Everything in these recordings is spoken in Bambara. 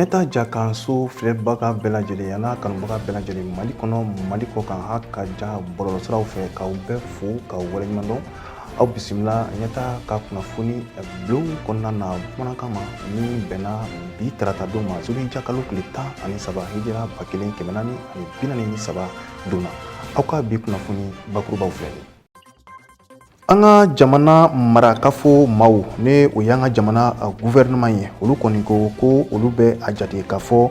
Ɲɛta jakanso filɛbaga bɛɛ lajɛlen an'a kanubaga bɛɛ lajɛlen Mali kɔnɔ, Mali kɔ kan, a ka ja bɔlɔlɔsiraw fɛ, k'aw bɛɛ fo k'aw waleɲuman dɔn. Aw bisimila Ɲɛta ka kunnafoni bulon kɔnɔna na bamanankan ma, min bɛnna bi tarata don ma, zulhijja kalo tile 13, hijira 1443 don na. Aw ka bi kunnafoni bakurubaw filɛ nin. An ka jamana marakafo maaw, ni o y'an ka jamana gouvernement ye, olu kɔni ko ko olu bɛ a jate k'a fɔ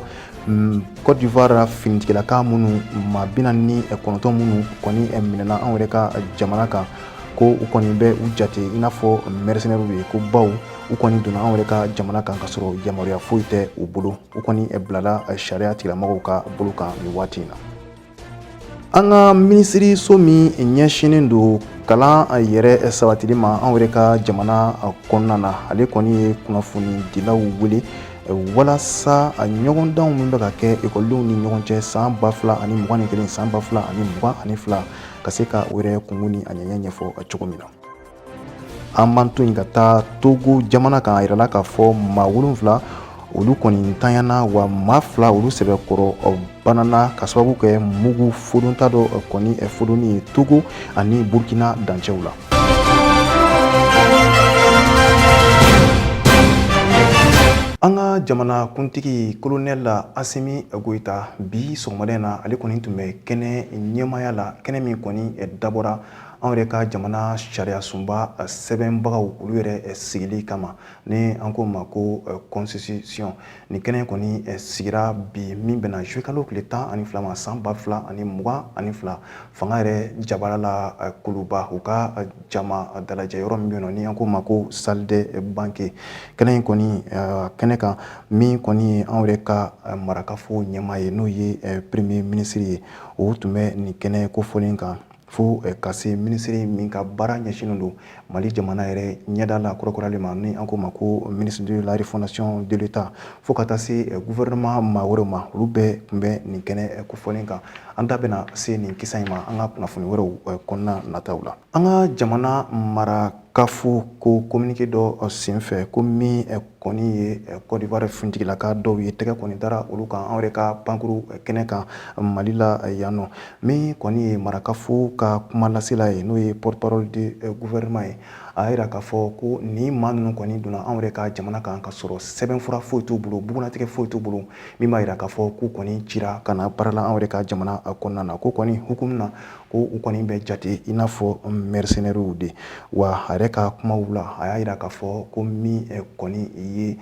Côte d'Ivoire finitigilaka minnu maa 49 minnu kɔni minɛna anw yɛrɛ ka jamana kan, ko u kɔni bɛ u jate i n'a fɔ mercenaires ye, ko baw u kɔni donna anw yɛrɛ ka jamana kan ka sɔrɔ yamaruya foyi tɛ u bolo. U kɔni bilala sariya tigilamɔgɔw ka bolo kan nin waati in na. An ka minisiriso min ɲɛsinnen don kalan yɛrɛ sabatili ma anw yɛrɛ ka jamana kɔnɔna na, ale kɔni ye kunnafonidilaw wele walasa ɲɔgɔndanw min bɛ ka kɛ ekɔlidenw ni ɲɔgɔn cɛ san 2021, san 2022, ka se ka o yɛrɛ kunkun ni a ɲɛɲɛ ɲɛfɔ cogo min na. An b'an to yen ka taa Togo jamana kan. A yirala k'a fɔ maa 7 olu kɔni ntanyana, wa maa 2 olu sɛbɛkɔrɔ banana ka sababu kɛ mugu fodonta dɔ kɔni fodonni ye Togo ani Burkina dancɛw la. An ka jamana kuntigi kolonɛli Asimi Goyita, bi sɔgɔmada in na, ale kɔni tun bɛ kɛnɛ ɲɛmaaya la, kɛnɛ min kɔni dabɔra anw yɛrɛ ka jamana sariya sunba sɛbɛnbagaw olu yɛrɛ sigili kama, ni an k'o ma ko constitution. Nin kɛnɛ kɔni sigira bi min bɛnna juillet kalo tile 12 ma, san 2022, fanga yɛrɛ jabala la Kuluba, u ka jama dalajɛ yɔrɔ min bɛ yen nɔ, ni an k'o ma ko salle de banquet. Kɛnɛ in kɔni kɛnɛ kan, min kɔni ye anw yɛrɛ ka marakafo ɲɛmaa ye, n'o ye premier ministre ye, o tun bɛ nin kɛnɛ kofɔlen kan, fo ka se minisiri min ka baara ɲɛsinnen don Mali jamana yɛrɛ ɲɛda la kurakurali ma, ni an k'o ma ko ministre de la refondation de l'État, fo ka taa se gouvernement maa wɛrɛw ma, olu bɛɛ tun bɛ nin kɛnɛ kofɔlen kan. An da bɛna se nin kisa in ma an ka kunnafoni wɛrɛw kɔnɔna nataw la. An ka jamana marakafo ko communiqué dɔ senfɛ, ko min kɔni ye Côte d'Ivoire finitigilaka dɔw ye, tɛgɛ kɔni dara olu kan anw yɛrɛ ka pankuru kɛnɛ kan Mali la yan nɔ. Min kɔni ye marakafo ka kuma lasela ye, n'o ye porte-parole du gouvernement ye, a y'a jira k'a fɔ ko nin maa ninnu kɔni donna anw yɛrɛ ka jamana kan ka sɔrɔ sɛbɛnfura foyi t'u bolo, bugunnatigɛ foyi t'u bolo min b'a jira k'a fɔ k'u kɔni cira ka na baara la anw yɛrɛ ka jamana kɔnɔna na. Ko kɔni hukumu na, ko u kɔni bɛ jate i n'a fɔ mercenaires de. Wa a yɛrɛ ka kumaw la, a y'a jira k'a fɔ ko min kɔni ye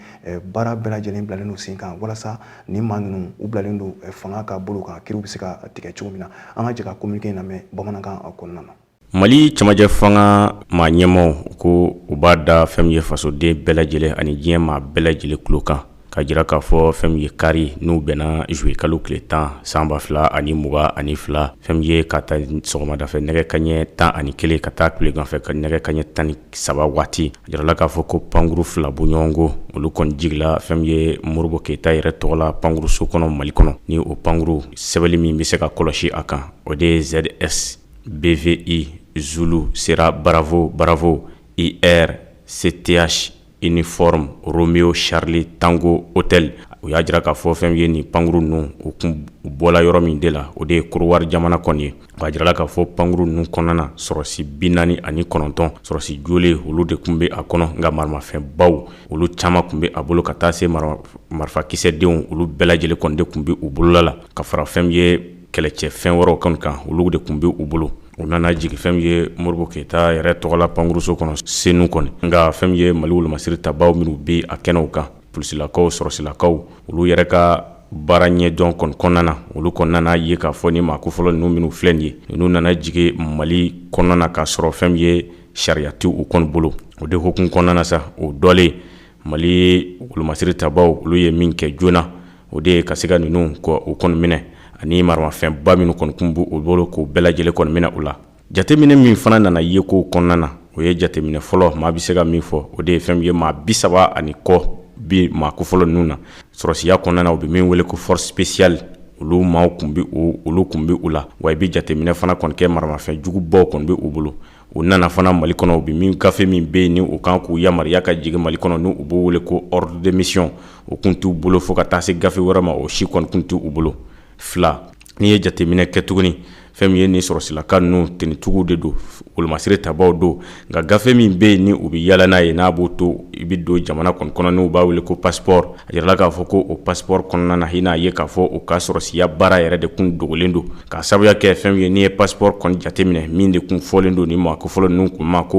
baara bɛɛ lajɛlen bilalen don sen kan walasa nin maa ninnu u bilalen don fanga ka bolo kan, kiriw bɛ se ka tigɛ cogo min na. An ka jɛ ka communiqué in lamɛn bamanankan kɔnɔna na. Mali cɛmancɛ fanga maa ɲɛmaaw ko u b'a da fɛn min ye fasoden bɛɛ lajɛlen ani diɲɛ maa bɛɛ lajɛlen tulo kan, ka jira k'a fɔ fɛn min ye kari n'u bɛnna juillet kalo tile 10 san 2022, fɛn min ye ka taa sɔgɔmadafɛ nɛgɛ kaɲɛ 11 ka taa tileganfɛ nɛgɛ kaɲɛ 13 waati, a jirala k'a fɔ ko pankuru 2 bɔɲɔgɔnko olu kɔni jigila fɛn min ye Modibo Keyita yɛrɛ tɔgɔ la pankuruso kɔnɔ Mali kɔnɔ. Ni o pankuru sɛbɛnni min bɛ se ka kɔlɔsi a kan, o de ye ZS BVI Zulu Sierra Bravo Bravo IR CTH Uniforme Romeo Charlie Tango Hotel. U y'a jira k'a fɔ fɛn ye nin pankuru ninnu u kun u bɔla yɔrɔ min de la, o de ye Kɔdiwari jamana kɔni ye. A jirala k'a fɔ pankuru ninnu kɔnɔna na, sɔrɔsi 49 sɔrɔsi jolen olu de tun bɛ a kɔnɔ, nka maramafɛnbaw olu caman tun bɛ a bolo, ka taa se marifakisɛdenw olu bɛɛ lajɛlen kɔni de tun bɛ u bolola la, ka fara fɛn ye kɛlɛcɛ fɛn wɛrɛw kan kan olu de tun bɛ u bolo. U nana jigin fɛn min ye Modibo Keyita yɛrɛ tɔgɔla pankuruso kɔnɔ Senu kɔni. Nka fɛn min ye Mali wolomasiri tabaw minnu bɛ a kɛnɛw kan, polisilakaw, sɔrɔsilakaw, olu yɛrɛ ka baara ɲɛdɔn kɔni kɔnɔna na, olu kɔni nana ye k'a fɔ ni maa kofɔlɔ ninnu minnu filɛ nin ye, ninnu nana jigin Mali kɔnɔna na k'a sɔrɔ fɛn min ye sariya tɛ u kɔni bolo. O de hukumu kɔnɔna na sa, o dɔlen Mali wolomasiri tabaw olu ye min kɛ joona, o de ye ka se ka ninnu kɔ u kɔni minɛ ani maramafɛnba minnu kɔni tun b'u bolo, k'u bɛɛ lajɛlen kɔni minɛ u la. Jateminɛ min fana nana ye kow kɔnɔna na, o ye jateminɛ fɔlɔ maa bɛ se ka min fɔ, o de ye fɛn min ye maa 30 ani kɔ bi maa kofɔlɔ ninnu na sɔrɔsiya kɔnɔna na, u bɛ min wele ko force spéciale, olu maaw tun bɛ olu tun bɛ u la. Wa i bɛ jateminɛ fana kɔni kɛ, maramafɛn jugubaw kɔni bɛ u bolo. U nana fana Mali kɔnɔ, u bɛ min gafe min bɛ yen ni u kan k'u yamaruya ka jigin Mali kɔnɔ, ni u b'o wele ko ordre de mission, o kun t'u bolo, fo ka taa se gafe wɛrɛ ma, o si kɔni kun t'u bolo. Fila, n'i ye jateminɛ kɛ tuguni, fɛn min ye nin sɔrɔsilaka ninnu, tenitigiw de don, wolomasiri tabaw don, nka gafe min bɛ yen ni u bɛ yaala n'a ye, n'a b'o to i bɛ don jamana kɔni kɔnɔ, n'u b'a wele ko passeport, a jirala k'a fɔ ko o passeport kɔnɔna na, i n'a ye k'a fɔ u ka sɔrɔsiya baara yɛrɛ de kun dogolen don, k'a sababuya kɛ fɛn min ye, n'i ye passeport kɔni jateminɛ, min de kun fɔlen don nin maa kofɔlɔ ninnu kun ma ko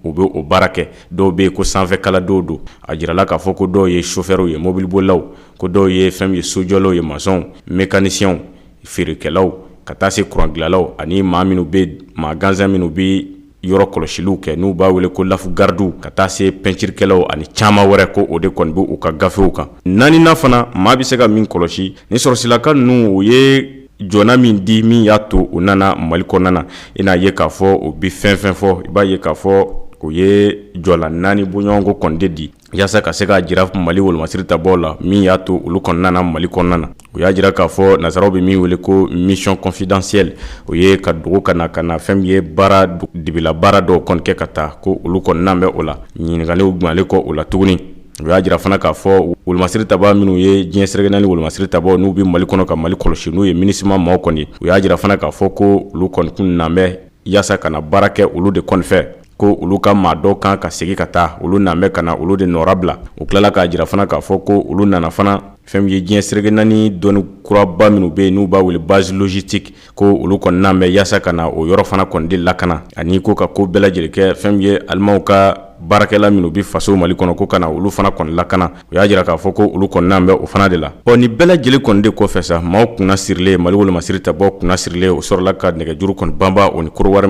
u bɛ o baara kɛ, dɔw bɛ yen ko sanfɛkala dɔw don. A jirala k'a fɔ ko dɔw ye chauffeur ye, mobilibolilaw, ko dɔw ye fɛn min ye sojɔlaw ye, maçon, mécanicien, feerekɛlaw, ka taa se kurandilanlaw, ani maa minnu bɛ maa gansan minnu bɛ yɔrɔ kɔlɔsiliw kɛ, n'u b'a wele ko lafu-gardiw, ka taa se pɛntirikɛlaw ani caman wɛrɛ, ko o de kɔni bɛ u ka gafew kan. Naaninan fana, maa bɛ se ka min kɔlɔsi, ni sɔrɔsilaka ninnu, u ye jɔna min di min y'a to u nana Mali kɔnɔna na, i n'a ye k'a fɔ u bɛ fɛn fɛn fɔ, i b'a ye k'a fɔ u ye jɔla naani bɔɲɔgɔnko kɔni de di yaasa ka se k'a jira Mali wolomasiri tabaw la min y'a to olu kɔni nana Mali kɔnɔna na. U y'a jira k'a fɔ nasaraw bɛ min wele ko mission confidentielle, o ye ka dogo ka na ka na fɛn min ye baara dibila baara dɔw kɔni kɛ ka taa, ko olu kɔni nan bɛ o la. Ɲininkaliw gbalen kɔ o la tuguni, u y'a jira fana k'a fɔ wolomasiri tabaa minnu ye diɲɛ seleke naani wolomasiri tabaw, n'u bɛ Mali kɔnɔ ka Mali kɔlɔsi, n'u ye MINUSMA maaw kɔni ye, u y'a jira fana k'a fɔ ko olu kɔni kun nan bɛ yaasa ka na baara kɛ olu de kɔni fɛ, ko olu ka maa dɔw kan ka segin ka taa, olu nan bɛ ka na olu de nɔrabila. U tilala k'a jira fana k'a fɔ ko olu nana fana fɛn min ye diɲɛ seleke naani dɔnni kuraba minnu bɛ yen, n'u b'a wele base logistique, ko olu kɔni nan bɛ yaasa ka na o yɔrɔ fana kɔni de lakana, ani ko ka ko bɛɛ lajɛlen kɛ fɛn min ye alimaw ka baarakɛla minnu bɛ faso Mali kɔnɔ, ko ka na olu fana kɔni lakana. U y'a jira k'a fɔ ko olu kɔni nan bɛ o fana de la. Ɔ, nin bɛɛ lajɛlen kɔni de kɔfɛ sa, maaw kunna sirilen, Mali wolomasiri tabaw kunna sirilen, o sɔrɔla ka nɛgɛjuru kɔni banba o ni Korowari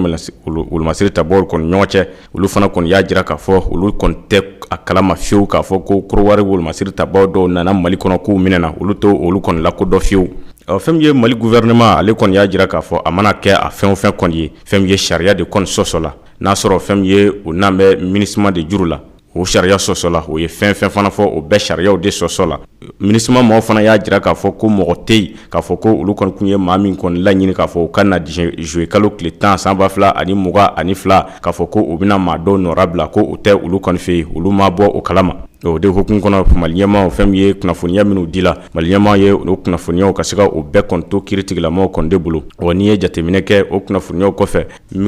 wolomasiri tabaw kɔni ɲɔgɔn cɛ. Olu fana kɔni y'a jira k'a fɔ olu kɔni tɛ a kalama fiyewu k'a fɔ ko Korowari wolomasiri tabaw dɔw nana Mali kɔnɔ k'u minɛna, olu t'o olu kɔni lakodɔn fiyewu. Ɔ, fɛn min ye Mali gouvernement, ale kɔni y'a jira k'a fɔ a mana kɛ a fɛn o fɛn kɔni ye, fɛn min ye sariya de kɔni sɔsɔ la, n'a sɔrɔ fɛn min ye u nan bɛ MINUSMA de juru la, o sariya sɔsɔ la, o ye fɛn fɛn fana fɔ, o bɛɛ sariyaw de sɔsɔ la. MINUSMA maaw fana y'a jira k'a fɔ ko mɔgɔ tɛ yen k'a fɔ ko olu kɔni kun ye maa min kɔni laɲini k'a fɔ u ka na juillet kalo tile 10 san 2022, k'a fɔ ko u bɛna maa dɔw nɔrabila, ko u tɛ olu kɔni fɛ yen, olu ma bɔ o kalama. O de hukumu kɔnɔ, Mali ɲɛmaaw, fɛn min ye kunnafoniya minnu dila, Mali ɲɛmaa ye o kunnafoniyaw ka se ka o bɛɛ kɔni to kiiritigilamaw kɔni de bolo. Wa n'i ye jateminɛ kɛ o kunnafoniyaw kɔfɛ,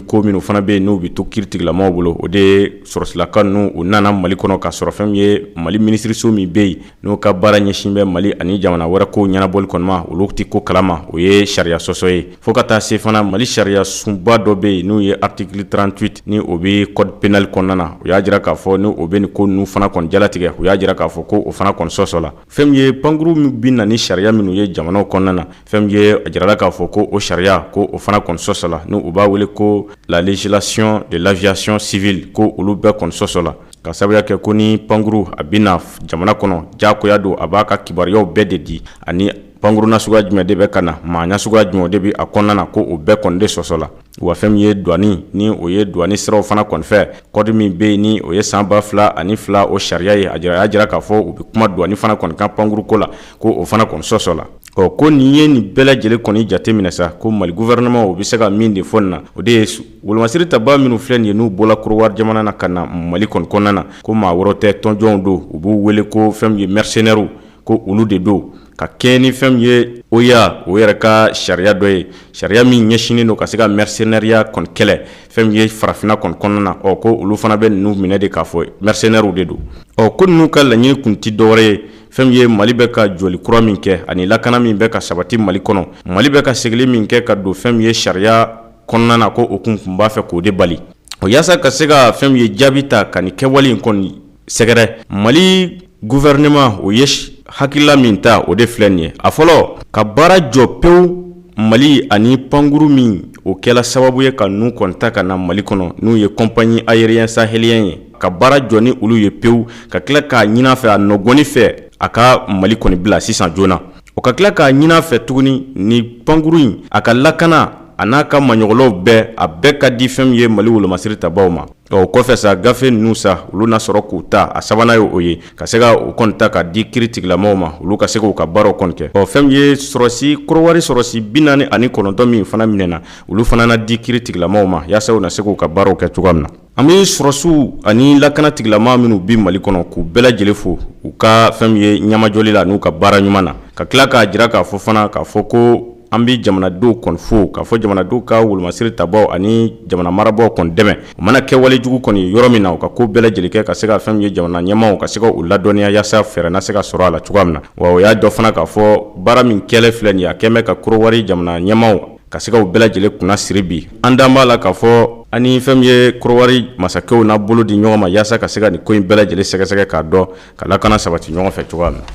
ko minnu fana bɛ yen n'u bɛ to kiiritigilamaw bolo, o de ye sɔrɔsilaka ninnu, u nana Mali kɔnɔ ka sɔrɔ fɛn min ye Mali minisiriso min bɛ yen n'o ka baara ɲɛsin bɛ Mali ani jamana wɛrɛ kow ɲɛnabɔli kɔni ma, olu tɛ ko kalama, o ye sariya sɔsɔ ye. Fo ka taa se fana, Mali sariya sunba dɔ bɛ yen n'o ye article 38, ni o bɛ code pénal kɔnɔna na, u y'a jira k'a fɔ ni o bɛ nin ko ninnu fana kɔni jalatigɛ, u y'a jira k'a fɔ ko o fana kɔni sɔsɔ la. Fɛn min ye pankuru min bɛ na ni sariya minnu ye jamanaw kɔnɔna na, fɛn min ye a jirala k'a fɔ ko o sariya, ko o fana kɔni sɔsɔ la, ni u b'a wele ko la législation de l'aviation civile, ko olu bɛɛ kɔni sɔsɔ la, ka sababuya kɛ ko ni pankuru a bɛ na jamana kɔnɔ, diyagoya don a b'a ka kibaruyaw bɛɛ de di, ani pankuru nasuguya jumɛn de bɛ ka na, maa nasuguya jumɛn de bɛ a kɔnɔna na, ko o bɛɛ kɔni de sɔsɔ la. Wa fɛn min ye douane, ni o ye douane siraw fana kɔni fɛ, code min bɛ yen ni o ye san 2002 o sariya ye, a y'a jira k'a fɔ u bɛ kuma douane fana kɔni kan pankuru ko la, ko o fana kɔni sɔsɔ la. Ɔ, ko nin ye nin bɛɛ lajɛlen kɔni jate minɛ sa, ko Mali gouvernement o bɛ se ka min de fɔ nin na, o de ye wolomasiri tabaa minnu filɛ nin ye, n'u bɔra Korowari jamana na ka na Mali kɔni kɔnɔna na, ko maa wɛrɛ tɛ, tɔnjɔnw don, u b'u wele ko fɛn min ye mercenaires, ko olu de don, ka kɛɲɛ ni fɛn min ye OUA o yɛrɛ ka sariya dɔ ye, sariya min ɲɛsinnen don ka se ka mercenariat kɔni kɛlɛ fɛn min ye farafinna kɔni kɔnɔna na. Ɔ, ko olu fana bɛ ninnu minɛ de k'a fɔ mercenaires de don. Ɔ, ko ninnu ka laɲini kun tɛ dɔwɛrɛ ye, fɛn min ye Mali bɛ ka jɔli kura min kɛ ani lakana min bɛ ka sabati Mali kɔnɔ, Mali bɛ ka segili min kɛ ka don fɛn min ye sariya kɔnɔna na, ko o kun b'a fɛ k'o de bali. O yaasa ka se ka fɛn min ye jaabi ta ka nin kɛwale in kɔni sɛgɛrɛ, Mali gouvernement o ye hakilila min ta, o de filɛ nin ye. A fɔlɔ, ka baara jɔ pewu Mali ani pankuru min o kɛla sababu ye ka ninnu kɔni ta ka na Mali kɔnɔ, n'u ye compagnie aérienne sahélienne ye, ka baara jɔ ni olu ye pewu, ka tila k'a ɲini a fɛ a nɔgɔni fɛ a ka Mali kɔni bila sisan joona. O ka tila k'a ɲini a fɛ tuguni, ni pankuru in a ka lakana, A n'a ka maɲɔgɔlɔw bɛɛ, a bɛɛ ka di fɛn min ye Mali wolomasiri tabaw ma. Ɔ, o kɔfɛ sa, gafe ninnu sa, olu na sɔrɔ k'u ta. A sabanan ye o ye, ka se ka u kɔni ta ka di kiri tigilamaw ma, olu ka se k'u ka baaraw kɔni kɛ. Ɔ, fɛn min ye sɔrɔsi Korowari sɔrɔsi 49 min fana minɛna, olu fana na di kiri tigilamaw ma, yaasa u na se k'u ka baaraw kɛ cogoya min na. An bɛ sɔrɔsiw ani lakana tigilama minnu bi Mali kɔnɔ, k'u bɛɛ lajɛlen fo u ka fɛn min ye ɲamajɔli la n'u ka baara ɲuman na, ka tila k'a jira k'a fɔ fana k'a fɔ ko an bɛ jamanadenw kɔni fo, k'a fɔ jamanadenw ka wolomasiri tabaw ani jamana marabaaw kɔni dɛmɛ. U mana kɛwale jugu kɔni yɔrɔ min na, u ka ko bɛɛ lajɛlen kɛ ka se ka fɛn min ye jamana ɲɛmaaw ka se ka u ladɔnniya, yaasa fɛɛrɛ na se ka sɔrɔ a la cogoya min na. Wa o y'a dɔn fana k'a fɔ baara min kɛlen filɛ nin ye, a kɛlen bɛ ka Korowari jamana ɲɛmaaw ka se ka u bɛɛ lajɛlen kunna siri bi. An dan b'a la k'a fɔ ani fɛn min ye Korowari masakɛw n'a bolo di ɲɔgɔn ma, yaasa ka se ka nin ko in bɛɛ lajɛlen sɛgɛsɛgɛ k'a dɔn, ka lakana sabati ɲɔgɔn fɛ cogoya min na.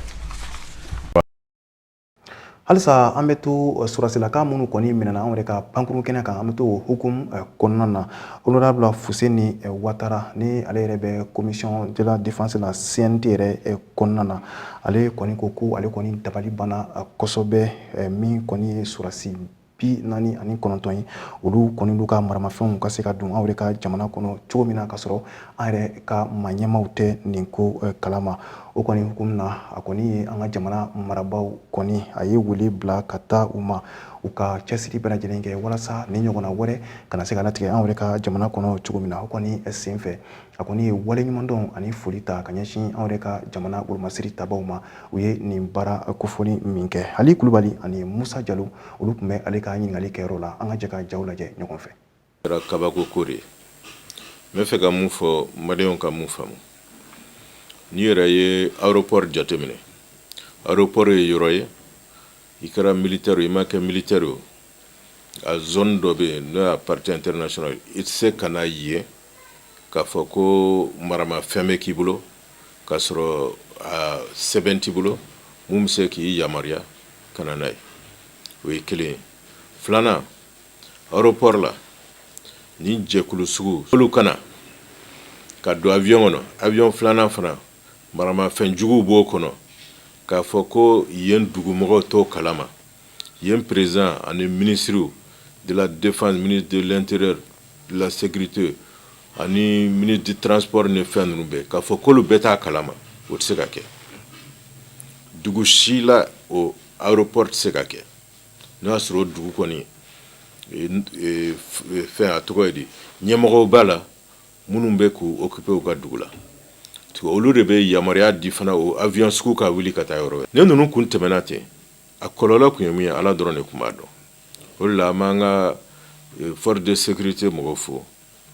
Halisa an bɛ to sɔrɔsilaka minnu kɔni minɛna anw yɛrɛ ka pankurun kɛnɛ kan, an bɛ to o hukumu kɔnɔna na. Honorable Fuseni Watara, ni ale yɛrɛ bɛ commission de la défense la CNT yɛrɛ kɔnɔna na, ale kɔni ko ko ale kɔni dabali banna kosɛbɛ min kɔni ye sɔrɔsi 49 ye, olu kɔni n'u ka maramafɛnw ka se ka don anw yɛrɛ ka jamana kɔnɔ cogo min na, ka sɔrɔ an yɛrɛ ka maa ɲɛmaaw tɛ nin ko kalama. O kɔni hukumu na, a kɔni ye an ka jamana marabaaw kɔni, a ye wele bila ka taa u ma, u ka cɛsiri bɛɛ lajɛlen kɛ walasa nin ɲɔgɔnna wɛrɛ kana se ka latigɛ anw yɛrɛ ka jamana kɔnɔ cogo min na. O kɔni senfɛ, a kɔni ye waleɲumandɔn ani foli ta ka ɲɛsin anw yɛrɛ ka jamana wolomasiri tabaw ma, u ye nin baara kofɔli min kɛ. Ali Kulubali ani Musa Jalo, olu tun bɛ ale ka ɲininkali kɛyɔrɔ la. An ka jɛ ka jaw lajɛ ɲɔgɔn fɛ. Kɛra kabako ko de ye. N bɛ fɛ ka mun fɔ maliyɛnw ka mun faamu, n'i yɛrɛ ye aéroport jateminɛ, aéroport ye yɔrɔ ye, i kɛra militaire, i ma kɛ militaire o, a zone dɔ bɛ yen n'o y'a partie internationale, i tɛ se ka na yen k'a fɔ ko maramafɛn bɛ k'i bolo k'a sɔrɔ a sɛbɛn t'i bolo mun bɛ se k'i yamaruya ka na n'a ye. O ye kelen ye. Filanan, aéroport la, ni jɛkulu sugu olu kana ka don avion kɔnɔ, avion filanan fana maramafɛn juguw b'o kɔnɔ, k'a fɔ ko yen dugumɔgɔw t'o kalama, yen président ani ministre de la défense, ministre de l'intérieur, de la sécurité ani ministre du transport ni fɛn ninnu bɛɛ, k'a fɔ k'olu bɛɛ t'a kalama, o tɛ se ka kɛ dugu si la. O aéroport tɛ se ka kɛ n'o y'a sɔrɔ o dugu kɔni fɛn, a tɔgɔ ye di, ɲɛmɔgɔw b'a la minnu bɛ k'u occuper u ka dugu la, olu de bɛ yamaruya di fana o avion sugu ka wuli ka taa yɔrɔ wɛrɛ. Ne ninnu kun tɛmɛna ten, a kɔlɔlɔ kun ye mun ye, Ala dɔrɔn de tun b'a dɔn. O de la an b'an ka force de sécurité mɔgɔw fo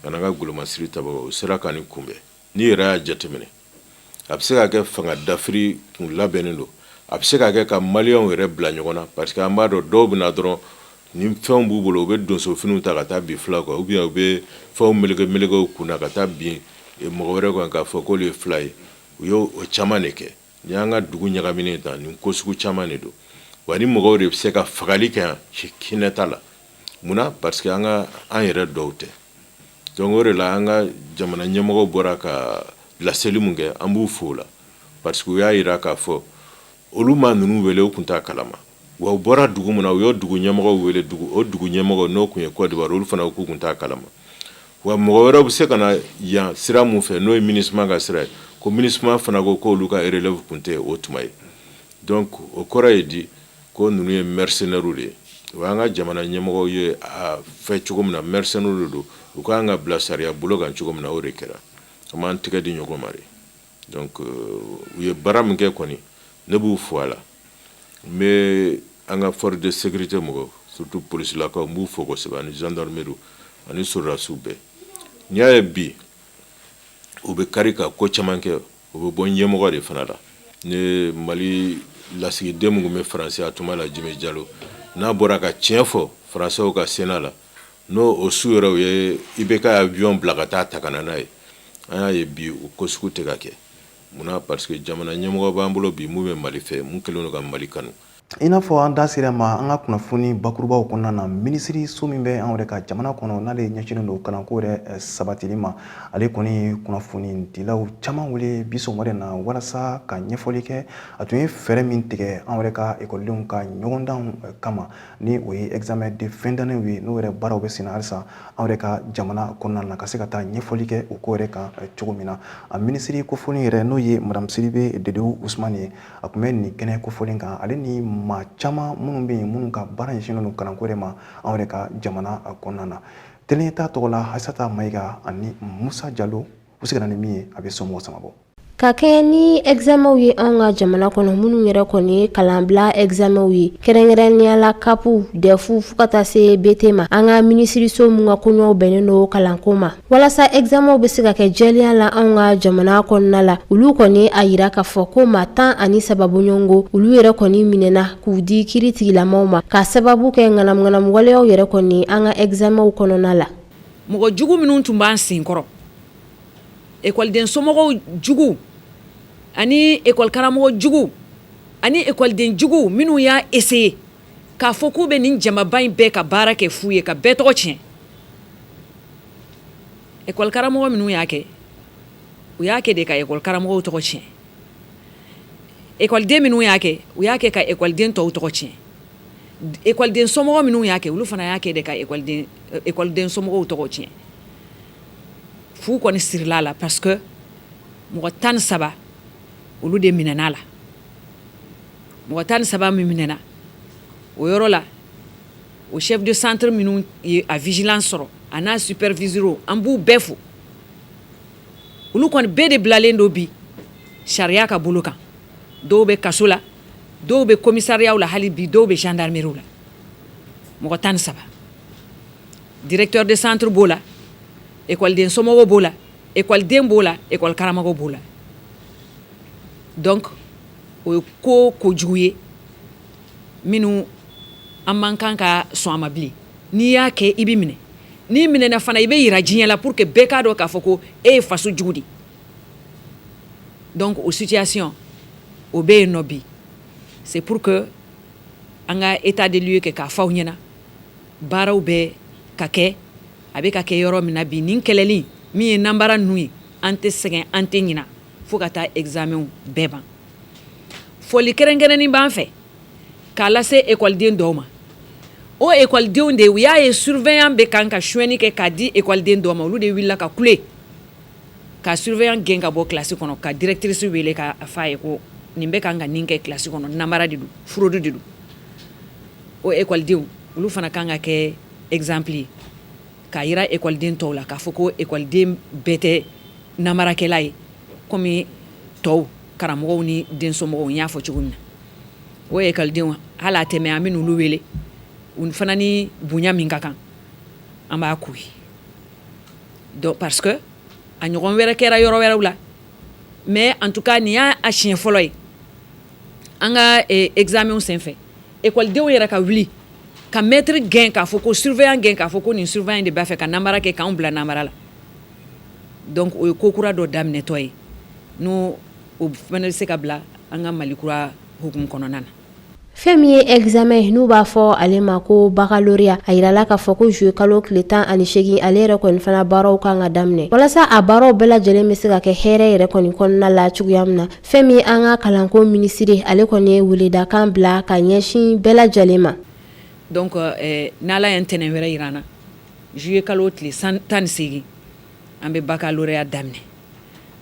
ka n'an ka golomasiri tabagaw, u sera ka nin kunbɛn. N'i yɛrɛ y'a jateminɛ, a bɛ se ka kɛ fanga dafiri kun labɛnnen don, a bɛ se ka kɛ ka maliyɛnw yɛrɛ bila ɲɔgɔn na, parce que an b'a dɔn dɔw bɛ na dɔrɔn ni fɛnw b'u bolo, u bɛ donsofiniw ta ka taa bin fila kan, ou bien u bɛ fɛnw meleke meleke u kun na ka taa bin mɔgɔ wɛrɛ kan k'a fɔ k'olu ye fila ye. U y'o caman de kɛ. Ni y'an ka dugu ɲagaminen ta, nin ko sugu caman de don wa. Ni mɔgɔw de bɛ se ka fagali kɛ yan, hinɛ t'a la. Munna? Parce que an ka an yɛrɛ dɔw tɛ. Donc o de la an ka jamana ɲɛmɔgɔw bɔra ka laseli mun kɛ, an b'u fo o la, parce que u y'a jira k'a fɔ olu ma ninnu wele, u tun t'a kalama. Wa u bɔra dugu min na, u y'o dugu ɲɛmɔgɔw wele, dugu o dugu ɲɛmɔgɔ n'o tun ye Côte d'Ivoire, olu fana k'u tun t'a kalama. Wa mɔgɔ wɛrɛw bɛ se ka na yan sira mun fɛ, n'o ye MINUSMA ka sira ye, ko MINUSMA fana ko k'olu ka relève tun tɛ o tuma ye. Donc o kɔrɔ ye di? Ko ninnu ye mercenaires de ye. O y'an ka jamana ɲɛmɔgɔw ye a fɛ cogo min na, mercenaires de don, u ka kan ka bila sariya bolo kan cogo min na, o de kɛra. An b'an tɛgɛ di ɲɔgɔn ma de. Donc u ye baara min kɛ kɔni, ne b'u fo a la. N bɛ an ka force de sécurité mɔgɔw, surtout polisilakaw, n b'u fo kosɛbɛ, ani gendarmerie ani sɔrɔdasiw bɛɛ. N'i y'a ye bi u bɛ kari ka ko caman kɛ, u bɛ bɔ ɲɛmɔgɔ de fana la. Ne Mali lasigiden min tun bɛ Faransi a tuma la, Jimi Jalo, n'a bɔra ka tiɲɛ fɔ Faransɛw ka Sénat la, n'o o su yɛrɛ u ye IBK avion bila ka taa ta ka na n'a ye. An y'a ye bi o ko sugu tɛ ka kɛ. Munna? Parce que jamana ɲɛmɔgɔ b'an bolo bi mun bɛ Mali fɛ, mun kɛlen don ka Mali kanu. I n'a fɔ an da sera ma an ka kunnafoni bakurubaw kɔnɔna na, minisiriso min bɛ an yɛrɛ ka jamana kɔnɔ, n'ale ɲɛsinnen don kalanko yɛrɛ sabatili ma, ale kɔni ye kunnafonidilaw caman wele bi sɔgɔmada na walasa ka ɲɛfɔli kɛ a tun ye fɛɛrɛ min tigɛ an yɛrɛ ka ekɔlidenw ka ɲɔgɔndanw kama, ni o ye examen de fin d'année ye, n'o yɛrɛ baaraw bɛ senna halisa an yɛrɛ ka jamana kɔnɔna na, ka se ka taa ɲɛfɔli kɛ o ko yɛrɛ kan cogo min na. A minisiri kofɔlen yɛrɛ, n'o ye madame Sidibe Dedewu Usumani ye, a tun bɛ nin kɛnɛ kofɔlen kan, ale ni maa caman minnu bɛ yen, minnu ka baara ɲɛsinnen don kalanko yɛrɛ ma an yɛrɛ ka jamana kɔnɔna na. Télé ta tɔgɔ la, Aissata Maïga ani Musa Jalo, u seginna ni min ye, a bɛ somɔgɔw sama bɔ. Ka kɛɲɛ ni examenw ye anw ka jamana kɔnɔ, minnu yɛrɛ kɔni ye kalanbila examenw ye, kɛrɛnkɛrɛnnenya la CAP, DEF, fo ka taa se BT ma, an ka minisiriso min ka koɲɛw bɛnnen don kalanko ma, walasa examenw bɛ se ka kɛ jɛlenya la anw ka jamana kɔnɔna la, olu kɔni a yira k'a fɔ ko maa 13 bɔɲɔgɔnko, olu yɛrɛ kɔni minɛna k'u di kiri tigilamaw ma ka sababu kɛ ŋanamuŋanamu waleyaw yɛrɛ kɔni an ka examenw kɔnɔna la. Mɔgɔ jugu minnu tun b'an senkɔrɔ, ekɔliden somɔgɔw jugu ani ekɔlikaramɔgɔ jugu ani ekɔliden jugu minnu y'a essayer k'a fɔ k'u bɛ nin jamaba in bɛɛ ka baara kɛ fu ye, ka bɛɛ tɔgɔ tiɲɛ. Ekɔlikaramɔgɔ minnu y'a kɛ, u y'a kɛ de ka ekɔlikaramɔgɔw tɔgɔ tiɲɛ. Ekɔliden minnu y'a kɛ, u y'a kɛ ka ekɔliden tɔw tɔgɔ tiɲɛ. Ekɔliden somɔgɔ minnu y'a kɛ, olu fana y'a kɛ de ka ekɔliden somɔgɔw tɔgɔ tiɲɛ. Fu kɔni sirila a la parce que mɔgɔ 13, olu de minɛna a la. Mɔgɔ 13 min minɛna o yɔrɔ la, o chef de centre minnu ye a vigilance sɔrɔ, a n'a superviseur, an b'u bɛɛ fo. Olu kɔni bɛɛ de bilalen don bi sariya ka bolo kan. Dɔw bɛ kaso la, dɔw bɛ commissariat la hali bi, dɔw bɛ gendarmerie la. Mɔgɔ 13, directeur de centre b'o la, ekɔliden somɔgɔw b'o la, ekɔliden b'o la, ekɔli karamɔgɔ b'o la. Donc o ye ko kojugu ye minnu an man kan ka sɔn a ma bilen. N'i y'a kɛ, i bɛ minɛ. N'i minɛna fana, i bɛ yira diɲɛ la pour que bɛɛ k'a dɔn k'a fɔ ko e ye faso jugu de. Donc o situation o bɛ yen nɔ bi. C'est pour que an ka état de lieu kɛ k'a fɔ aw ɲɛna baaraw bɛ ka kɛ, a bɛ ka kɛ yɔrɔ min na bi. Nin kɛlɛli min ye nanbara ninnu ye, an tɛ sɛgɛn, an tɛ ɲina fo ka taa examenw bɛɛ ban. Foli kɛrɛnkɛrɛnnin b'an fɛ k'a lase ekɔliden dɔw ma. O ekɔlidenw de, u y'a ye surveillant bɛ kan ka sonyɛni kɛ k'a di ekɔliden dɔw ma, olu de wulila ka kule ka surveillant gɛn ka bɔ kilasi kɔnɔ, ka directrice wele k'a f'a ye ko nin bɛ kan ka nin kɛ kilasi kɔnɔ, namara de don, fraude de don. O ekɔlidenw, olu fana kan ka kɛ exemple ye k'a yira ekɔliden tɔw la k'a fɔ ko ekɔliden bɛɛ tɛ namarakɛla ye komi tɔw, karamɔgɔw ni densomɔgɔw. N y'a fɔ cogo min na, o ekɔlidenw, hali a tɛmɛ, an bɛ n'olu wele, u fana ni bonya min ka kan, an b'a k'u ye. Donc parce que a ɲɔgɔn wɛrɛ kɛra yɔrɔ wɛrɛw la, mais en tout cas nin y'a a siɲɛ fɔlɔ ye an ka examenw senfɛ, ekɔlidenw yɛrɛ ka wuli ka maître gɛn, k'a fɔ ko surveillant gɛn, k'a fɔ ko nin surveillant de b'a fɛ ka namara kɛ, k'anw bila namara la. Donc o ye ko kura dɔ daminɛtɔ ye, n'o o fana bɛ se ka bila an ka Mali kura hukumu kɔnɔna na. Fɛn min ye examen, n'u b'a fɔ ale ma ko baccalauréat, a yirala k'a fɔ ko juillet kalo tile 18, ale yɛrɛ kɔni fana baaraw kan ka daminɛ, walasa a baaraw bɛɛ lajɛlen bɛ se ka kɛ hɛrɛ yɛrɛ kɔni kɔnɔna la cogoya min na. Fɛn min an ka kalanko minisiri, ale kɔni ye weledakan bila ka ɲɛsin bɛɛ lajɛlen ma. Donc n'Ala ye ntɛnɛn wɛrɛ yira an na, juillet kalo tile 18, an bɛ baccalauréat daminɛ.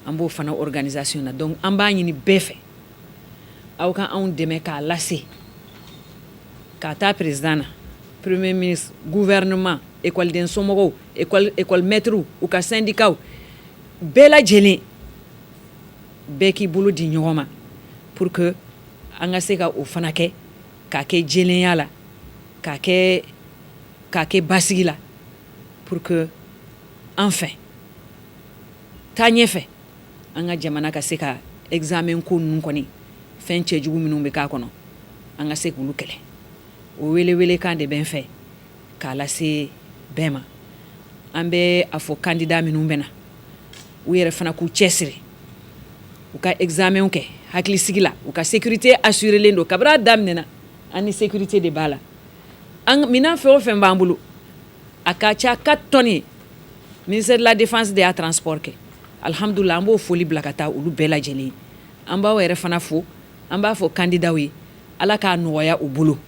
An b'o fana organisation na. Donc an b'a ɲini bɛɛ fɛ, aw ka anw dɛmɛ k'a lase k'a taa président na, premier ministre, gouvernement, ekɔliden somɔgɔw, école maîtres, u ka syndicat bɛɛ lajɛlen, bɛɛ k'i bolo di ɲɔgɔn ma pour que an ka se ka o fana kɛ, k'a kɛ jɛlenya la, k'a kɛ basigi la, pour que an fɛ taa ɲɛfɛ, an ka jamana ka se ka examen ko ninnu kɔni, fɛn cɛjugu minnu bɛ k'a kɔnɔ, an ka se k'olu kɛlɛ. O welewelekan de bɛ n fɛ k'a lase bɛɛ ma. An bɛ a fɔ candidat minnu bɛ na, u yɛrɛ fana k'u cɛsiri, u ka examen kɛ hakilisigi la, u ka sécurité assurélen don kabini a daminɛna. An ni sécurité de b'a la. An minɛn fɛn o fɛn b'an bolo, a ka ca 4 tonnes, ministère de la défense de y'a transport kɛ. Alihamudulila, an b'o foli bila ka taa olu bɛɛ lajɛlen. An b'aw yɛrɛ fana fo. An b'a fɔ candidatw ye, Ala k'a nɔgɔya u bolo.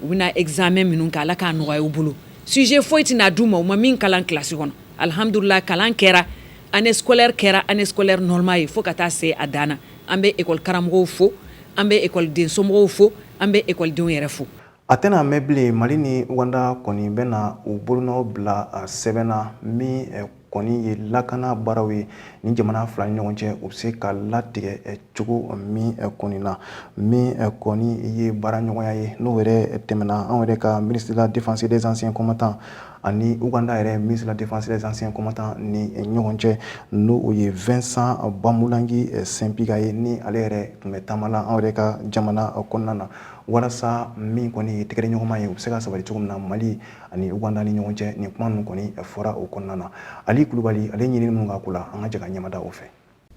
U bɛna examen minnu kɛ, Ala k'a nɔgɔya u bolo. Sujet foyi tɛna d'u ma u ma min kalan classe kɔnɔ. Alihamudulila, kalan kɛra, année scolaire kɛra, année scolaire normale ye fo ka taa se a dan na. An bɛ école karamɔgɔw fo, an bɛ école den somɔgɔw fo, an bɛ école denw yɛrɛ fo. A tɛna mɛn bilen, Mali ni Uganda kɔni bɛna u bolonɔ bila sɛbɛn na min kɔni ye lakana baaraw ye ni jamana fila ni ɲɔgɔn cɛ, u bɛ se ka latigɛ cogo min kɔni na, min kɔni ye baara ɲɔgɔnya ye. N'o yɛrɛ tɛmɛna, anw yɛrɛ ka ministre de la défense des anciens combattants ani Uganda yɛrɛ ministre de la défense des anciens combattants ni ɲɔgɔn cɛ, n'o o ye Vincent Bamurangi Sempika ye, ni ale yɛrɛ tun bɛ taama la anw yɛrɛ ka jamana kɔnɔna na, walasa min kɔni ye tɛgɛrɛɲɔgɔnma ye, u bɛ se ka sabati cogo min na Mali ani Uganda ni ɲɔgɔn cɛ. Nin kuma ninnu kɔni fɔra o kɔnɔna na. Ali Kulubali, ale ɲinini minnu ka ko la, an ka jɛ ka ɲɛmada o fɛ.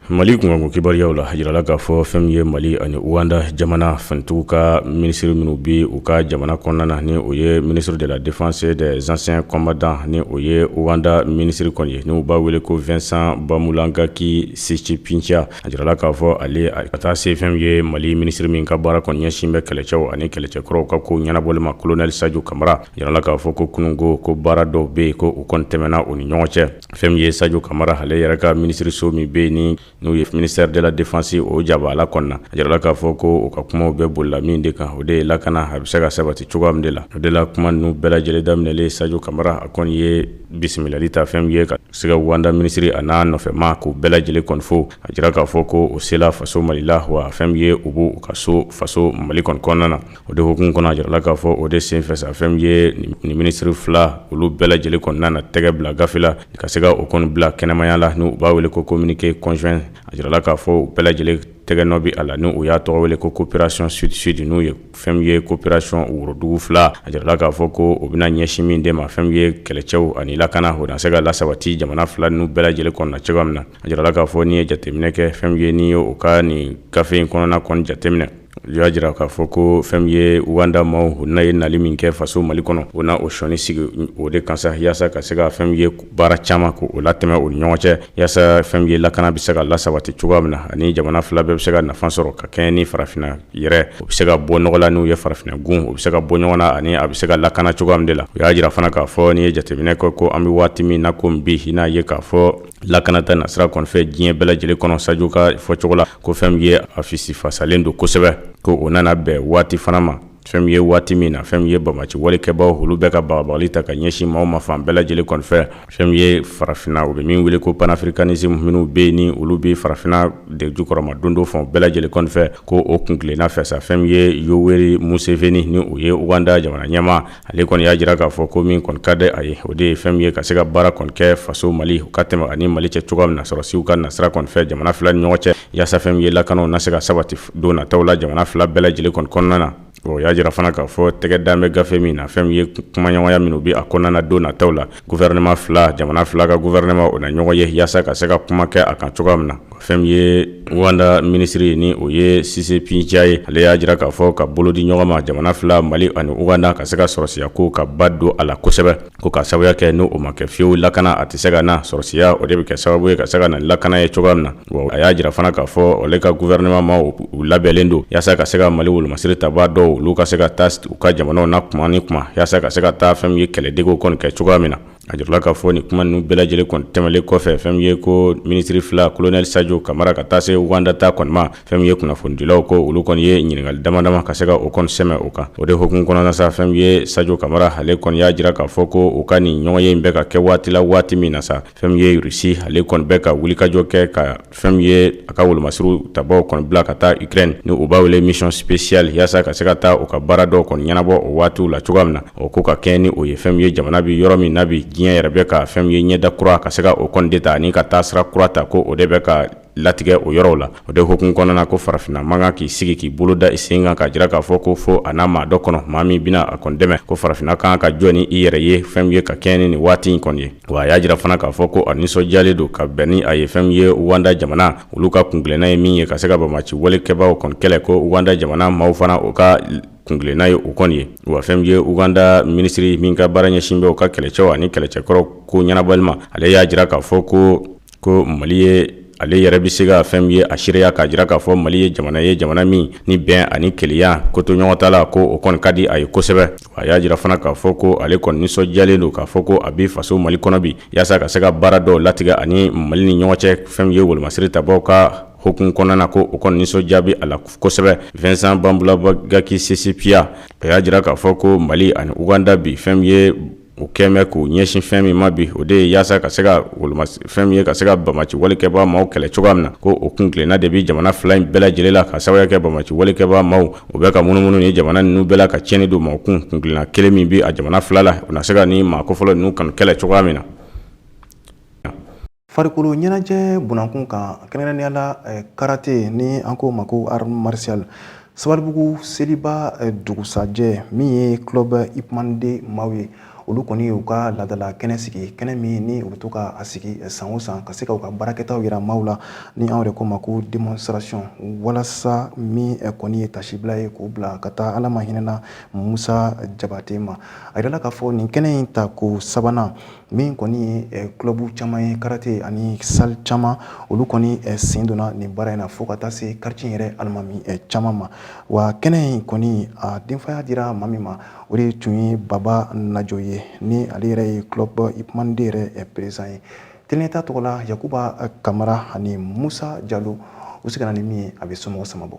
Mali kunkanko kibaruyaw la, a jirala k'a fɔ fɛn min ye Mali ani Uganda jamana finitigiw ka minisiri minnu bɛ u ka jamana kɔnɔna na, ni o ye ministre de la défense des anciens combattants, ni o ye Uganda minisiri kɔni ye, n'u b'a wele ko Vincent Bamulangaki Ssempijja, a jirala k'a fɔ ale ka taa se fɛn min ye Mali minisiri min ka baara kɔni ɲɛsin bɛ kɛlɛcɛw ani kɛlɛcɛkɔrɔw ka ko ɲɛnabɔli ma, colonel Sadio Kamara, a jirala k'a fɔ ko kununko ko baara dɔw bɛ yen ko u kɔni tɛmɛna u ni ɲɔgɔn cɛ. Fɛn min ye Sadio Kamara, ale yɛrɛ ka minisiriso min bɛ yen ni n'o ye ministère de la défense, o jabala kɔnɔna, a jirala k'a fɔ ko u ka kumaw bɛɛ bolila min de kan, o de ye lakana a bɛ se ka sabati cogoya min de la. O de la, kuma ninnu bɛɛ lajɛlen daminɛlen, Sadio Kamara a kɔni ye bisimilali ta fɛn min ye ka se ka Uganda minisiri a n'a nɔfɛ maa k'u bɛɛ lajɛlen kɔni fo. A jira k'a fɔ ko o sela faso Mali la, wa fɛn min ye u b'u ka so faso Mali kɔni kɔnɔna na. O de hukumu kɔnɔ, a jirala k'a fɔ o de senfɛ sa, fɛn min ye nin minisiri fila, olu bɛɛ lajɛlen kɔnɔna na tɛgɛ bila gafe la ka se ka o kɔni bila kɛnɛmaya la, n'u b'a wele ko communiqué conjoint. A jirala k'a fɔ u bɛɛ lajɛlen tɛgɛ nɔ bɛ a la, ni u y'a tɔgɔ wele ko coopération sud sud, n'u ye fɛn min ye coopération worodugu fila. A jirala k'a fɔ ko o bɛna ɲɛsin min de ma, fɛn min ye kɛlɛcɛw ani lakana, o na se ka lasabati jamana fila ninnu bɛɛ lajɛlen kɔnɔna cogoya min na. A jirala k'a fɔ n'i ye jateminɛ kɛ, fɛn min ye n'i ye o ka nin gafe in kɔnɔna kɔni jateminɛ, u y'a jira k'a fɔ ko fɛn min ye Uganda maaw n'a ye nali min kɛ faso Mali kɔnɔ, o na o sɔnni sigi o de kan sa, yaasa ka se ka fɛn min ye baara caman ko o latɛmɛ o ni ɲɔgɔn cɛ, yaasa fɛn min ye lakana bɛ se ka lasabati cogoya min na, ani jamana fila bɛɛ bɛ se ka nafa sɔrɔ ka kɛɲɛ ni farafinna yɛrɛ, o bɛ se ka bɔ nɔgɔ la, n'u ye farafinna gun, o bɛ se ka bɔ ɲɔgɔn na ani a bɛ se ka lakana cogoya min de la. U y'a jira fana k'a fɔ n'i ye jateminɛ kɛ ko an bɛ waati min na ko bi, i n'a ye k'a fɔ lakanata nasira kɔni fɛ diɲɛ bɛɛ lajɛlen kɔnɔ, Sadio ka fɔcogo la, ko fɛn min ye a fisi fasalen don kosɛbɛ, ko o nana bɛn waati fana ma, fɛn min ye waati min na fɛn min ye banbaanci walekɛbaw, olu bɛɛ ka bagabagali ta ka ɲɛsin maaw ma fan bɛɛ lajɛlen kɔni fɛ. Fɛn min ye farafinna, u bɛ min wele ko panafricanisme, minnu bɛ yen ni olu bɛ farafinna de jukɔrɔma don dɔ fan bɛɛ lajɛlen kɔni fɛ, ko o kuntilenna fɛ sa, fɛn min ye Yoweri Museveni, ni o ye Uganda jamana ɲɛmaa, ale kɔni y'a jira k'a fɔ ko min kɔni ka di a ye, o de ye fɛn min ye ka se ka baara kɔni kɛ faso Mali ka tɛmɛ ani Mali cɛ cogoya min na, sɔrɔsiw ka nasira kɔni fɛ jamana fila ni ɲɔgɔn cɛ, yaasa fɛn min ye lakanaw na se ka sabati don nataw la jamana fila bɛɛ lajɛlen kɔni kɔnɔna na. O y'a jira fana k'a fɔ tɛgɛ dan bɛ gafe min na, fɛn min ye kumaɲɔgɔnya minnu bɛ a kɔnɔna na don nataw la, gouvernement fila, jamana fila ka gouvernement, o na ɲɔgɔn ye yaasa ka se ka kuma kɛ a kan cogoya min na. Fɛn min ye Uganda minisiri, ni o ye Ssempijja ye, ale y'a jira k'a fɔ ka bolo di ɲɔgɔn ma jamana fila Mali ani Uganda ka se ka sɔrɔsiya ko ka ba don a la kosɛbɛ, ko ka sababuya kɛ n'o o ma kɛ fiyewu, lakana a tɛ se ka na. Sɔrɔsiya o de bɛ kɛ sababu ye ka se ka na lakana ye cogoya min na. Wa a y'a jira fana k'a fɔ ale ka gouvernement ma u labɛnlen don yaasa ka se ka Mali wolomasiri tabaa dɔw, olu ka se ka taa u ka jamanaw na kuma ni kuma, yaasa ka se ka taa fɛn min ye kɛlɛdegew kɔni kɛ cogoya min na. A jirala k'a fɔ nin kuma ninnu bɛɛ lajɛlen kɔni tɛmɛlen kɔfɛ, fɛn min ye ko minisiri fila, colonel Sadio Kamara ka taa se Uganda ta kɔni ma, fɛn min ye kunnafonidilaw ko olu kɔni ye ɲininkali dama dama ka se ka o kɔni sɛmɛ o kan. O de hukumu kɔnɔna sa, fɛn min ye Sadio Kamara, ale kɔni y'a jira k'a fɔ ko u ka nin ɲɔgɔn ye in bɛ ka kɛ waati la, waati min na sa, fɛn min ye Russie, ale kɔni bɛ ka wulikajɔ kɛ ka fɛn min ye a ka wolomasiriw tabaw kɔni bila ka taa Ukraine, ni u b'a wele mission spéciale, yaasa ka se ka taa u ka baara dɔw kɔni ɲɛnabɔ o waatiw la cogoya min na. O ko ka kɛɲɛ ni o ye, fɛn min ye jamana bɛ yɔrɔ min na bi, diɲɛ yɛrɛ bɛ ka fɛn min ye ɲɛda kura ka se ka o kɔni de ta ani ka taa sira kura ta, ko o de bɛ ka latigɛ o yɔrɔw la. O de hukumu kɔnɔna na, ko farafinna man kan k'i sigi k'i bolo da i sen kan k'a jira k'a fɔ ko fo a n'a maa dɔ kɔnɔ, maa min bɛna a kɔni dɛmɛ, ko farafinna kan ka jɔ ni i yɛrɛ ye, fɛn min ye ka kɛɲɛ ni nin waati in kɔni ye. Wa a y'a jira fana k'a fɔ ko a nisɔndiyalen don ka bɛn ni a ye fɛn min ye Uganda jamana, olu ka kuntilenna ye min ye ka se ka banbaanci walekɛbaaw kɔni kɛlɛ, ko Uganda jamana maaw fana o ka Kuntilenna ye o kɔni ye. Wa fɛn min ye Uganda minisiri min ka baara ɲɛsin bɛ u ka kɛlɛcɛw ani kɛlɛcɛkɔrɔ ko ɲɛnabɔli ma, ale y'a jira k'a fɔ ko Mali ye, ale yɛrɛ bɛ se ka fɛn min ye a seereya k'a jira k'a fɔ Mali ye jamana ye, jamana min ni bɛn ani kelenya ko to ɲɔgɔn ta la, ko o kɔni ka di a ye kosɛbɛ. A y'a jira fana k'a fɔ ko ale kɔni nisɔndiyalen don k'a fɔ ko a bɛ faso Mali kɔnɔ bi, yaasa ka se ka baara dɔw latigɛ ani Mali ni ɲɔgɔn cɛ, fɛn min ye wolomasiri tabaw ka hukumu kɔnɔna na, ko o kɔni nisɔndiya bɛ a la kosɛbɛ. Vincent Bamulangaki Sesepia, a y'a jira k'a fɔ ko Mali ani Uganda bi, fɛn min ye u kɛmɛ k'u ɲɛsin fɛn min ma bi, o de ye yaasa ka se ka fɛn min ye ka se ka banbaanci walekɛbaa maaw kɛlɛ cogoya min na, ko o kuntilenna de bɛ jamana fila in bɛɛ lajɛlen la, ka sababu kɛ banbaanci walekɛbaa maaw u bɛ ka munumunu ni jamana ninnu bɛɛ la ka tiɲɛni don maaw kun. Kuntilenna kelen min bɛ a jamana fila la, u na se ka ni maa kofɔlɔ ninnu kan kɛlɛ cogoya min na. Farikolo ɲɛnajɛ bunankun kan, kɛrɛnkɛrɛnnenya la karate, ni an k'o ma ko art martial, Sabalibugu seliba dugusajɛ, min ye club Ip Man 2 maaw ye, olu kɔni y'u ka laadala kɛnɛ sigi, kɛnɛ min ni u bɛ to ka a sigi san o san ka se ka u ka baarakɛtaw yira maaw la, ni anw yɛrɛ k'o ma ko démonstration, walasa min kɔni ye tasibila ye k'o bila ka taa Ala ma hinɛna Musa Jabate ma. A yirala k'a fɔ nin kɛnɛ in ta ko sabanan min kɔni ye club caman ye karate ani salle caman, olu kɔni sen donna nin baara in na fo ka taa se quartier yɛrɛ alimami caman ma. Wa kɛnɛ in kɔni, a denfaya dira maa min ma, o de tun ye Baba Najo ye, ni ale yɛrɛ ye club Ip Man 2 yɛrɛ président ye. Tɛnɛta tɔgɔ la, Yakuba Kamara ani Musa Jalo, u seginna ni min ye, a bɛ somɔgɔ sama bɔ.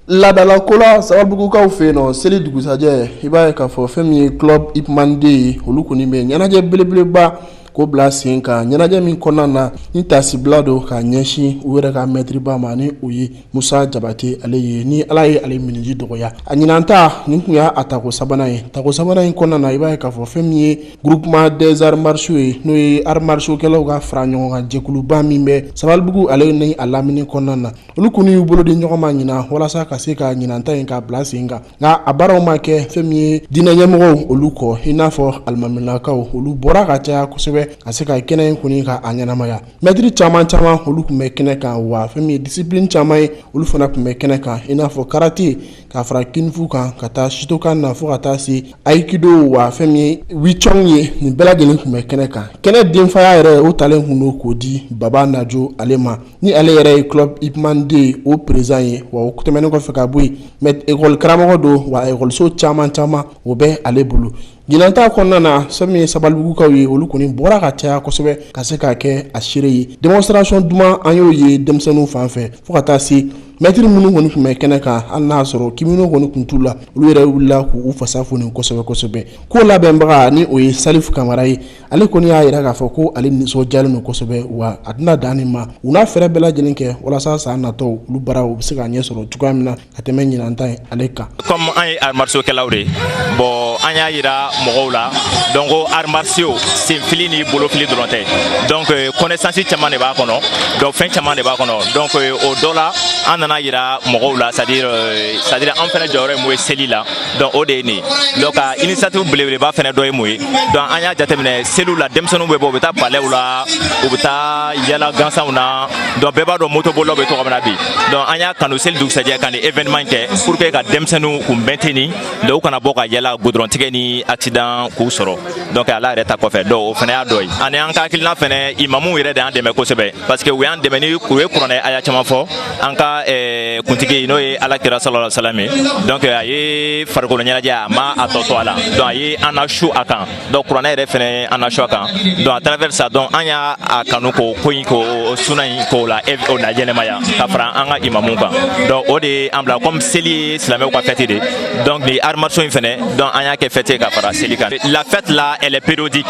Laadalako la, Sabalibugukaw fɛ yen nɔ, seli dugusajɛ, i b'a ye k'a fɔ fɛn min ye club Ip Man 2 ye, olu kɔni bɛ ɲɛnajɛ belebeleba k'o bila sen kan, ɲɛnajɛ min kɔnɔna na ni tasibila don ka ɲɛsin u yɛrɛ ka mɛtiriba ma, ni o ye Musa Jabate ale ye, ni Ala ye ale miniji dɔgɔya. A ɲinan ta nin tun y'a tako sabanan ye. Tako sabanan in kɔnɔna na, i b'a ye k'a fɔ fɛn min ye groupement des arts martiaux ye, n'o ye arts martiaux kɛlaw ka fara ɲɔgɔn kan jɛkuluba min bɛ Sabalibugu ale ni a lamini kɔnɔna na, olu kɔni y'u bolo di ɲɔgɔn ma ɲinan walasa ka se ka ɲinanta in ka bila sen kan. Nka a baaraw ma kɛ fɛn min ye diinɛ ɲɛmɔgɔw olu kɔ, i n'a fɔ alimamilakaw, olu bɔra ka caya kosɛbɛ ka se ka kɛnɛ in kɔni ka a ɲɛnamaya. Mɛtiri caman caman, olu tun bɛ kɛnɛ kan, wa fɛn min ye discipline caman ye, olu fana tun bɛ kɛnɛ kan, i n'a fɔ karate, ka fara kung-fu kan, ka taa Shotokan na, fo ka taa se aikido, wa fɛn min ye Wing Chun ye, nin bɛɛ lajɛlen tun bɛ kɛnɛ kan. Kɛnɛ denfaya yɛrɛ, o talen tun don k'o di Baba Najo ale ma, ni ale yɛrɛ ye club Ip Man 2 o président ye. Wa o tɛmɛnen kɔfɛ ka bɔ yen, mais école karamɔgɔ don, wa ekɔliso caman caman o bɛ ale bolo. Ɲinanta kɔnɔna na, fɛn min ye Sabalibugukaw ye, olu kɔni bɔra ka caya kosɛbɛ ka se k'a kɛ a seere ye. Démonstration duman an y'o ye denmisɛnninw fan fɛ, fo ka taa se mɛtiri minnu kɔni tun bɛ kɛnɛ kan, hali n'a sɔrɔ kimono kɔni tun t'u la, olu yɛrɛ wulila k'u fasa foni kosɛbɛ kosɛbɛ. Ko labɛnbaga, ni o ye Salifu Kamara ye, ale kɔni y'a jira k'a fɔ ko ale nisɔndiyalen don kosɛbɛ, wa a tɛna dan nin ma, u n'a fɛɛrɛ bɛɛ lajɛlen kɛ walasa san natɔw olu baaraw u bɛ se ka ɲɛ sɔrɔ cogoya min na ka tɛmɛ ɲinan ta in ale kan. Comme an ye arts martiaux kɛlaw de ye, bon, an y'a yira mɔgɔw la donc ko arts martiaux, senfili ni bolofili dɔrɔn tɛ. Donc connaissance caman de b'a kɔnɔ, donc fɛn caman de b'a kɔnɔ. Donc o dɔ la, an nana yira mɔgɔw la, c'est à dire an fɛnɛ jɔyɔrɔ ye mun ye seli la. Donc o de ye nin ye. Donc ka initiative belebeleba fɛnɛ dɔ ye mun ye? Donc an y'a jateminɛ, seliw la, denmisɛnninw bɛ bɔ, u bɛ taa palais la, u bɛ taa yala gansanw na. Donc bɛɛ b'a dɔn motobolilaw bɛ cogo min na bi. Donc an y'a kanu seli dugusajɛ ka nin événement kɛ pour que ka denmisɛnninw k'u maintenir, donc u kana bɔ ka yala, goudron tigɛ ni accident k'u sɔrɔ. Donc ala yɛrɛ ta kɔfɛ, donc o fɛnɛ y'a dɔ ye. Ani an ka hakilina fɛnɛ, imamuw yɛrɛ de y'an dɛmɛ kosɛbɛ, parce que u y'an dɛmɛ ni u ye kuranɛ aya caman fɔ an ka kuntigi, n'o ye Ala kira sallallahu alaihi wasallam ye. Donc a ye farikolo ɲɛnajɛ, a ma a tɔ to a la, donc a ye an na su a kan. Donc kuranɛ yɛrɛ fɛnɛ an na su a kan. Donc à travers ça, donc an y'a a kanu k'o ko in, k'o suna in, k'o la o la ɲɛnɛmaya ka fara an ka imamu kan. Donc o de ye an bila, comme seli ye silamɛw ka fête de, donc ni arts martiaux in fɛnɛ, donc an y'a kɛ fête ye ka fara seli kan. La fête là, elle est périodique,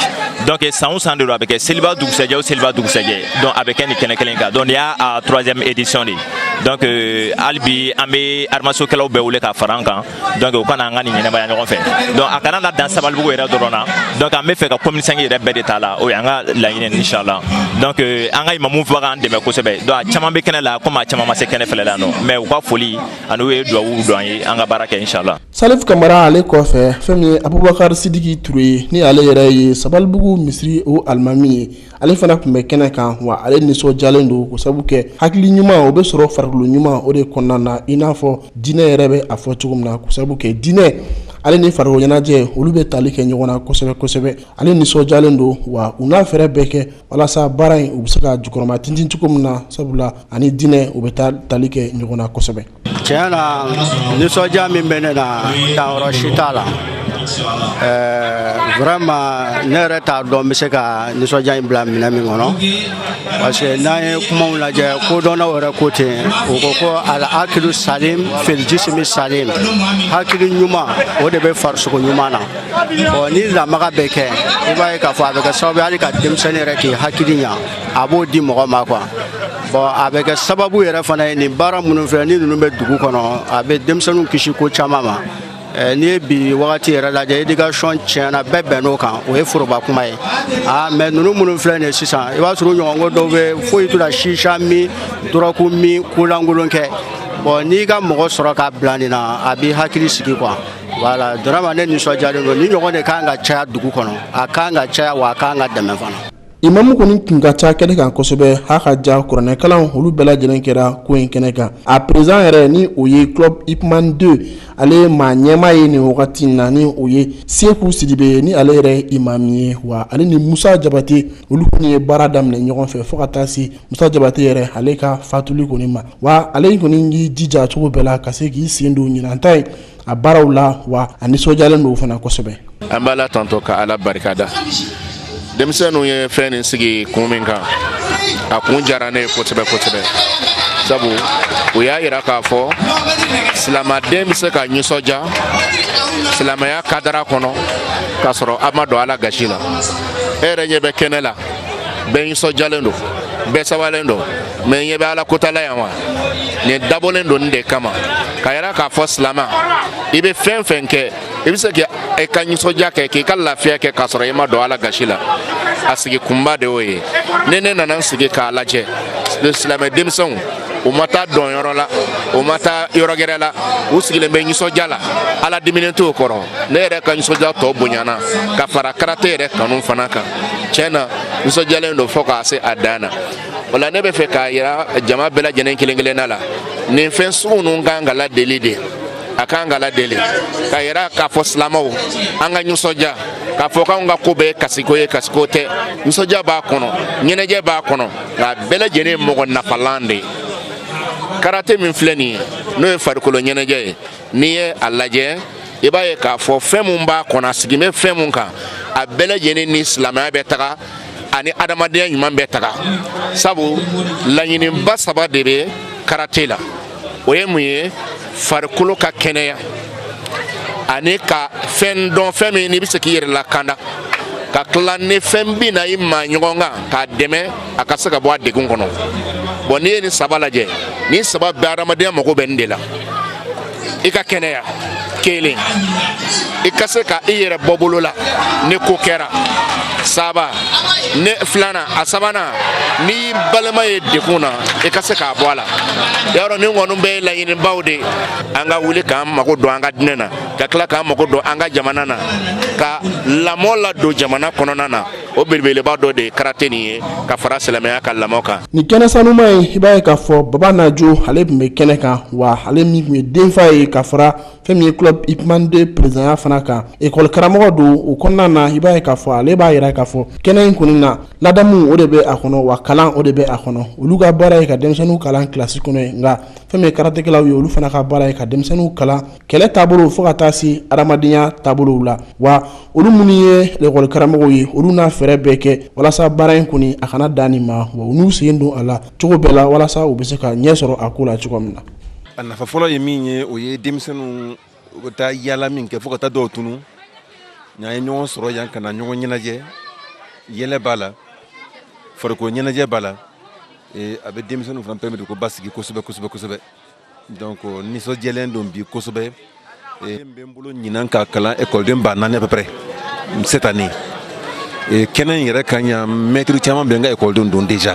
donc san o san de don, a bɛ kɛ seliba dugusɛjɛ o seliba dugusɛjɛ. Donc a bɛ kɛ nin kɛnɛ kelen kan. Donc nin y'a a troisième édition de ye. Donc hali bi an bɛ arts martiaux kɛlaw bɛɛ wele ka fara an kan, donc u kana an ka nin ɲɛnɛmaya ɲɔgɔn fɛ. Donc a kana na dan Sabalibugu yɛrɛ dɔrɔn na. Donc an bɛ fɛ ka commune 5 yɛrɛ bɛɛ de ta la, o y'an ka laɲini, inchallah. Donc an ka imamu bɛ k'an dɛmɛ kosɛbɛ. Donc a caman bɛ kɛnɛ la, komi a caman ma se kɛnɛ fɛlɛ la nɔ, mais u ka foli ani u ye duwawu don an ye, an ka baara kɛ, inchallah. Salif Kamara ale kɔfɛ, fɛn min ye Abubakar Sidiki Ture ye, ni ale yɛrɛ ye Sabalibugu misiri o alimami ye, ale fana tun bɛ kɛnɛ kan, wa ale nisɔndiyalen don ko sabu kɛ hakili ɲuman o bɛ sɔrɔ farikolo farikolo ɲuman o de kɔnɔna na, i n'a fɔ diinɛ yɛrɛ bɛ a fɔ cogo min na, k'o sababu kɛ diinɛ ale ni farikolo ɲɛnajɛ, olu bɛ tali kɛ ɲɔgɔn na kosɛbɛ kosɛbɛ. Ale nisɔndiyalen don, wa u n'a fɛɛrɛ bɛɛ kɛ walasa baara in u bɛ se ka jukɔrɔma tintin cogo min na, sabula ani diinɛ u bɛ taa tali kɛ ɲɔgɔn na kosɛbɛ. Tiɲɛ na, nisɔndiya min bɛ ne na, danyɔrɔ si t'a la. Vraiment, ne yɛrɛ t'a dɔn n bɛ se ka nisɔndiya in bila minɛn min kɔnɔ, parce que n'an ye kumaw lajɛ, kodɔnnaw yɛrɛ ko ten, u ko ko al akilu salim fil jisimi salim, hakili ɲuman o de bɛ farisogo ɲuman na. Bon, ni lamaga bɛ kɛ, i b'a ye k'a fɔ a bɛ kɛ sababu ye hali ka denmisɛnnin yɛrɛ k'i hakili ɲa, a b'o di mɔgɔ ma quoi. Bon, a bɛ kɛ sababu yɛrɛ fana ye, nin baara minnu filɛ ni ninnu bɛ dugu kɔnɔ, a bɛ denmisɛnninw kisi ko caman ma. N'i ye bi wagati yɛrɛ lajɛ, éducation tiɲɛna, bɛɛ bɛnn'o kan, o ye foroba kuma ye. Aa, mais ninnu minnu filɛ nin ye sisan, i b'a sɔrɔ u ɲɔgɔnko dɔw bɛ foyi t'u la, chicha min, drogue min, kolankolon kɛ. Bon, n'i ka mɔgɔ sɔrɔ k'a bila nin na, a b'i hakili sigi quoi. Voilà, vraiment, ne nisɔndiyalen don. Ni ɲɔgɔn de kan ka caya dugu kɔnɔ, a kan ka caya, wa a kan ka dɛmɛ fana. Imamu kɔni tun ka ca kɛnɛ kan kosɛbɛ. Ha ka ja kuranɛkalan, olu bɛɛ lajɛlen kɛra ko in kɛnɛ kan. A président yɛrɛ, ni o ye Club Ipman 2, ale maa ɲɛmaa ye nin wagati in na, ni o ye Seku Sidibe, ni ale yɛrɛ ye imami ye, wa ale ni Musa Jabate, olu kɔni ye baara daminɛ ɲɔgɔn fɛ fo ka taa se Musa Jabate yɛrɛ ale ka fatuli kɔni ma. Wa ale kɔni y'i jija cogo bɛɛ la ka se k'i sen don ɲinan ta ye a baaraw la, wa a nisɔndiyalen don fana kosɛbɛ. An b'a la tantɔ ka Ala barikada. Denmisɛnninw ye fɛn nin sigi kun min kan, a kun diyara ne ye kosɛbɛ kosɛbɛ, sabu u y'a yira k'a fɔ silamaden bɛ se ka nisɔndiya silamɛya kadara kɔnɔ k'a sɔrɔ a ma don Ala gasi la. E yɛrɛ ɲɛ bɛ kɛnɛ la, bɛɛ nisɔndiyalen don, bɛɛ sabalen don, mais ɲɛ bɛ Ala kotala yan wa. Nin dabɔlen don nin de kama, ka yira k'a fɔ silama, i bɛ fɛn fɛn kɛ, i bɛ se k'i ka nisɔndiya kɛ, k'i ka lafiya kɛ, k'a sɔrɔ i ma don Ala gasi la. A sigi kunba de y'o ye. Ni ne nana n sigi k'a lajɛ, silamɛ denmisɛnw, u ma taa dɔnyɔrɔ la, u ma taa yɔrɔ gɛrɛ la, u sigilen bɛ nisɔndiya la, Ala diminen t'o kɔrɔ. Ne yɛrɛ ka nisɔndiya tɔ bonyana ka fara karate yɛrɛ kanu fana kan. Tiɲɛ na, nisɔndiyalen don fo k'a se a dan na. O la, ne bɛ fɛ k'a yira jama bɛɛ lajɛlen kelen kelenna la, nin fɛn sugu ninnu kan ka ladeli de, a kan ka ladeli ka yira k'a fɔ silamɛw, an ka nisɔndiya, k'a fɔ k'anw ka ko bɛɛ ye kasiko ye. Kasiko tɛ, nisɔndiya b'a kɔnɔ, ɲɛnajɛ b'a kɔnɔ, nka bɛɛ lajɛlen ye mɔgɔ nafalan de ye. Karate min filɛ nin ye, n'o ye farikolo ɲɛnajɛ ye, n'i ye a lajɛ, i b'a ye k'a fɔ fɛn mun b'a kɔnɔ, a sigin bɛ fɛn mun kan, a bɛɛ lajɛlen ni silamɛya bɛ taga, ani adamadenya ɲuman bɛ taga, sabu laɲiniba saba de bɛ karate la. O ye mun ye? Farikolo ka kɛnɛya, ani ka fɛn dɔn, fɛn min n'i bɛ se k'i yɛrɛ lakanda, ka tila ni fɛn bin na i maa ɲɔgɔn kan, k'a dɛmɛ a ka se ka bɔ a degun kɔnɔ. Bon, n'i ye nin saba lajɛ, nin saba bɛɛ, adamadenya mago bɛ nin de la: i ka kɛnɛya kelen, i ka se ka i yɛrɛ bɔ bolo la ni ko kɛra saba ne filanan, a sabanan, n'i balima ye degun na, i ka se k'a bɔ a la. Yɔrɔ nin kɔni bɛɛ ye laɲinibaw de. An ka wuli k'an mago don an ka diinɛ na, ka tila k'an mago don an ka jamana na, ka lamɔ ladon jamana kɔnɔna na. O belebeleba dɔ de ye karate nin ye, ka fara silamɛya ka lamɔ kan. Nin kɛnɛ sanuma ye, i b'a ye k'a fɔ Baba Najo, ale tun bɛ kɛnɛ kan, wa ale min tun ye denfa ye ka fara fɛn min ye Club Ipman 2 présidentya fana kan, ekɔli karamɔgɔ don o kɔnɔna na. I b'a ye k'a fɔ ale b'a yira k'a fɔ kɛnɛ in kɔni na, ladamu o de bɛ a kɔnɔ, wa kalan o de bɛ a kɔnɔ. Olu ka baara ye ka denmisɛnninw kalan kilasi kɔnɔ ye, nka fɛn min ye karatekɛlaw ye, olu fana ka baara ye ka denmisɛnninw kalan kɛlɛ taabolo fo ka taa se adamadenya taabolow la. Wa olu minnu ye lekɔli karamɔgɔw ye, olu n'a fɛɛrɛ bɛɛ kɛ walasa baara in kɔni a kana dan nin ma, wa u n'u sen don a la cogo bɛɛ la walasa u bɛ se ka ɲɛ sɔrɔ a ko la cogo min na. A nafa fɔlɔ ye min ye, o ye denmisɛnninw u bɛ taa yaala min kɛ fo ka taa dɔw tunu. N'an ye ɲɔgɔn sɔrɔ yan ka na ɲɔgɔn ɲɛnajɛ, yɛlɛ b'a la, farikolo ɲɛnajɛ b'a la, a bɛ denmisɛnninw fana permettre ko basigi kosɛbɛ kosɛbɛ kosɛbɛ. Donc nisɔndiyalen don bi kosɛbɛ. N bɛ n bolo ɲinan ka kalan ekɔliden 4000 à peu près cette année. Kɛnɛ in yɛrɛ ka ɲa, maître caman bɛ n ka ekɔlidenw don déjà,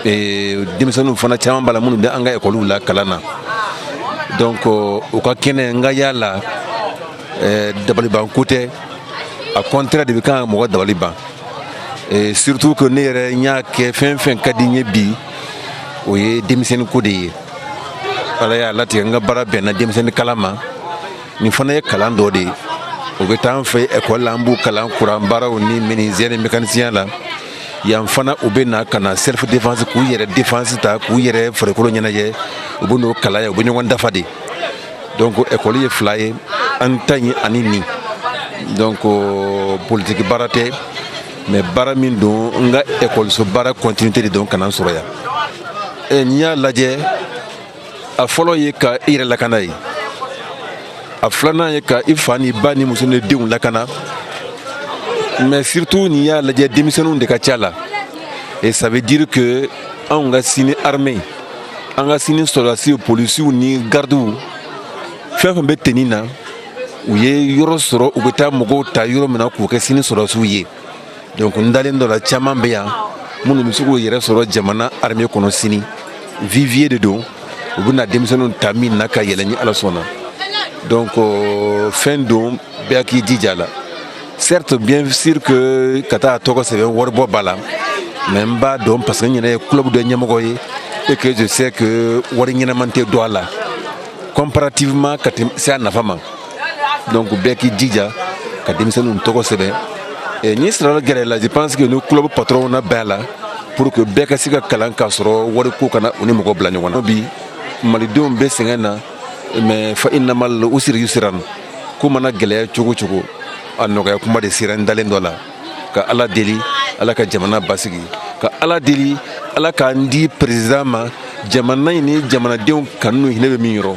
denmisɛnninw fana caman b'a la minnu bɛ an ka ekɔliw la kalan na. Donc u ka kɛnɛ, n ka y'a la, dabaliban ko tɛ, a contraire de bɛ kan ka mɔgɔ dabali ban, surtout que ne yɛrɛ n y'a kɛ fɛn fɛn ka di n ye bi. O ye denmisɛnnin ko de ye. Ala y'a latigɛ, n ka baara bɛnna denmisɛnnin kalan ma. Nin fana ye kalan dɔ de ye. O bɛ taa an fɛ ekɔli la, an b'u kalan kuran baaraw ni menuisier ni mécanicien la. Yan fana, u bɛ na ka na self défense, k'u yɛrɛ défense ta, k'u yɛrɛ farikolo ɲɛnajɛ. U bɛ n'o kalan yan, u bɛ ɲɔgɔn dafa de. Donc ekɔli ye fila ye, an ta ye ani nin. Donc politiki baara tɛ, mais baara min don, n ka ekɔliso baara continuité de don ka na n sɔrɔ yan. N'i y'a lajɛ, a fɔlɔ ye ka i yɛrɛ lakana ye, a filanan ye ka i fa ni ba ni muso ni denw lakana. Mais surtout, n'i y'a lajɛ, denmisɛnninw de ka ca la. Et ça veut dire que anw ka sini armée, an ka sini sɔrɔdasiw, polisiw ni gardiw, fɛn fɛn bɛ tenue na, u ye yɔrɔ sɔrɔ, u bɛ taa mɔgɔw ta yɔrɔ min na k'u kɛ sini sɔrɔdasiw ye. Donc n dalen dɔ la, caman bɛ yan minnu bɛ se k'u yɛrɛ sɔrɔ jamana armée kɔnɔ sini. Vivier de don, u bɛna denmisɛnninw ta min na ka yɛlɛ, ni Ala sɔnna. Donc fɛn don, bɛɛ k'i jija la. Certes, bien sûr que ka taa tɔgɔ sɛbɛn, waribɔ b'a la, mais n b'a dɔn parce que n yɛrɛ ye club dɔ ɲɛmɔgɔ ye et que je sais que wari ɲɛnama tɛ don a la comparativement ka tɛmɛ se a nafa ma. Donc bɛɛ k'i jija ka denmisɛnninw tɔgɔ sɛbɛn. Ni sira gɛrɛ la, je pense que ni club patron na bɛn a la pour que bɛɛ ka se ka kalan k'a sɔrɔ wari ko kana u ni mɔgɔ bila ɲɔgɔn na. Bi malidenw bɛ sɛgɛn na, mais fa inna ma'al usri yusran. Ko mana gɛlɛya cogo cogo, a nɔgɔya kuma de sera. N dalen dɔ la ka Ala deli, Ala ka jamana basigi, ka Ala deli, Ala k'an di président ma, jamana in ni jamanadenw kanu hinɛ bɛ min yɔrɔ.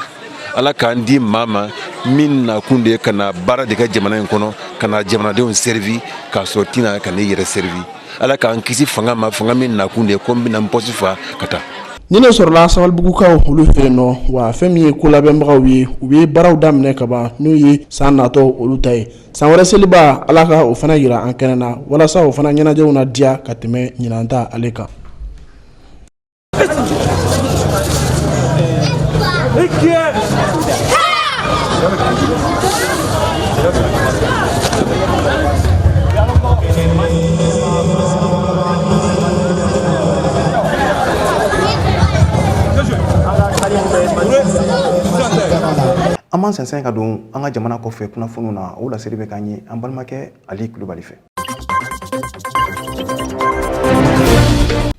Ala k'an di maa ma min nakun de ye ka na baara de kɛ jamana in kɔnɔ, ka na jamanadenw servi k'a sɔrɔ tina ka n'i yɛrɛ servi. Ala k'an kisi fanga ma, fanga min nakun de ye ko n bɛna n pɔsi fa ka taa. Ni ne sɔrɔla Sabalibugukaw olu fɛ yen nɔ wa, fɛn min ye ko labɛnbagaw ye, u ye baaraw daminɛ ka ban, n'o ye san natɔ olu ta ye. San wɛrɛ seliba, Ala ka o fana yira an kɛnɛ na, walasa o fana ɲɛnajɛw na diya ka tɛmɛ ɲinan ta ale kan. An b'an sɛnsɛn ka don an ka jamana kɔfɛ kunnafoniw na. O laseli bɛ k'an ye an balimakɛ Ali Kulubali fɛ.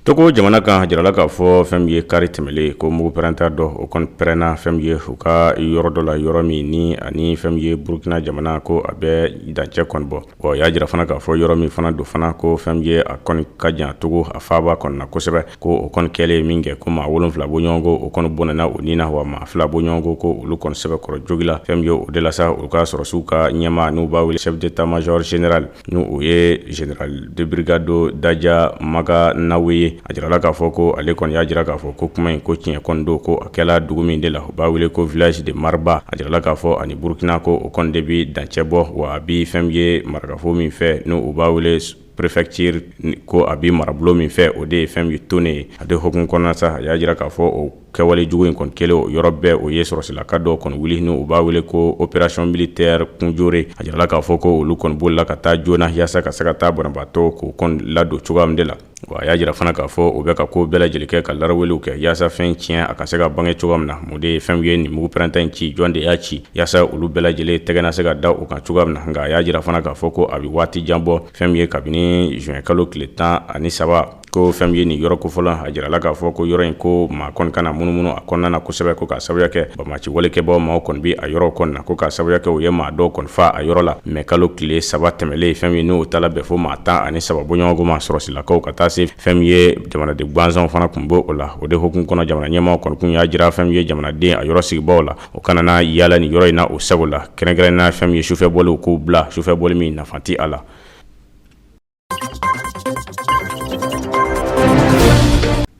Togo jamana kan, jirala k'a fɔ fɛn min ye kari tɛmɛlen ko mugu pɛrɛnta dɔ, o kɔni pɛrɛnna fɛn min ye u ka yɔrɔ dɔ la, yɔrɔ min ni ani fɛn min ye Burukina jamana ko a bɛ dancɛ kɔni bɔ. Wa y'a jira fana k'a fɔ yɔrɔ min fana don fana, ko fɛn min ye a kɔni ka jan Togo a faaba kɔni na kosɛbɛ, ko o kɔni kɛlen min kɛ, ko maa 7 bɔɲɔgɔnko o kɔni bɔnɛna o ni na, wa maa 2 bɔɲɔgɔnko ko olu kɔni sɛbɛkɔrɔ jogila. Fɛn min ye o de la sa, u ka sɔrɔsiw ka ɲɛmaa n'u b'a wele chef d'état-major général, n'o o ye général de brigade Dadja Maganawe ye, a jirala k'a fɔ ko ale kɔni y'a jira k'a fɔ ko kuma in ko tiɲɛ kɔni don, ko a kɛla dugu min de la, u b'a wele ko village de Marba. A jirala k'a fɔ ani Burukina ko o kɔni de bɛ dancɛ bɔ, wa a bɛ fɛn min ye marakafo min fɛ, n'o u b'a wele préfecture, ko a bɛ marabolo min fɛ, o de ye fɛn min ye Tone ye. A de hukumu kɔnɔna sa, a y'a jira k'a fɔ o kɛwale jugu in kɔni kɛlen, o yɔrɔ bɛɛ o ye sɔrɔsilaka dɔw kɔni wuli, n'u b'a wele ko opération militaire Kujore. A jirala k'a fɔ ko olu kɔni bolila ka taa joona yaasa ka se ka taa banabaatɔ k'o kɔni ladon cogoya min de la. Wa a y'a jira fana k'a fɔ u bɛ ka ko bɛɛ lajɛlen kɛ ka laraweliw kɛ yaasa fɛn tiɲɛ a ka se ka bange cogoya min na, mun de ye fɛn ye nin mugu pɛrɛnta in ci, jɔn de y'a ci, yaasa olu bɛɛ lajɛlen tɛgɛ na se ka da u kan cogoya min na. Nka a y'a jira fana k'a fɔ ko a bɛ waati jan bɔ, fɛn min ye kabini juin kalo tile 13, ko fɛn min ye nin yɔrɔ kofɔlɔ, a jirala k'a fɔ ko yɔrɔ in ko maa kɔni kana munumunu a kɔnɔna na kosɛbɛ, ko k'a sababuya kɛ banbaanci walekɛbaw maaw kɔni bɛ a yɔrɔ kɔni na, ko k'a sababuya kɛ u ye maa dɔw kɔni fa a yɔrɔ la mɛ kalo tile 3 tɛmɛlen. Fɛn min n'o taara bɛn fo maa 13 bɔɲɔgɔnko ma, sɔrɔsilakaw ka taa se fɛn min ye jamanaden gansanw fana tun b'o la. O de hukumu kɔnɔ, jamana ɲɛmaaw kɔni kun y'a jira fɛn min ye jamanaden a yɔrɔ sigibaw la, o kana na yaala nin yɔrɔ in na o sago la, kɛrɛnkɛrɛnnenya fɛn min ye sufɛ bɔliw k'u bila, sufɛ bɔli min nafa tɛ a la.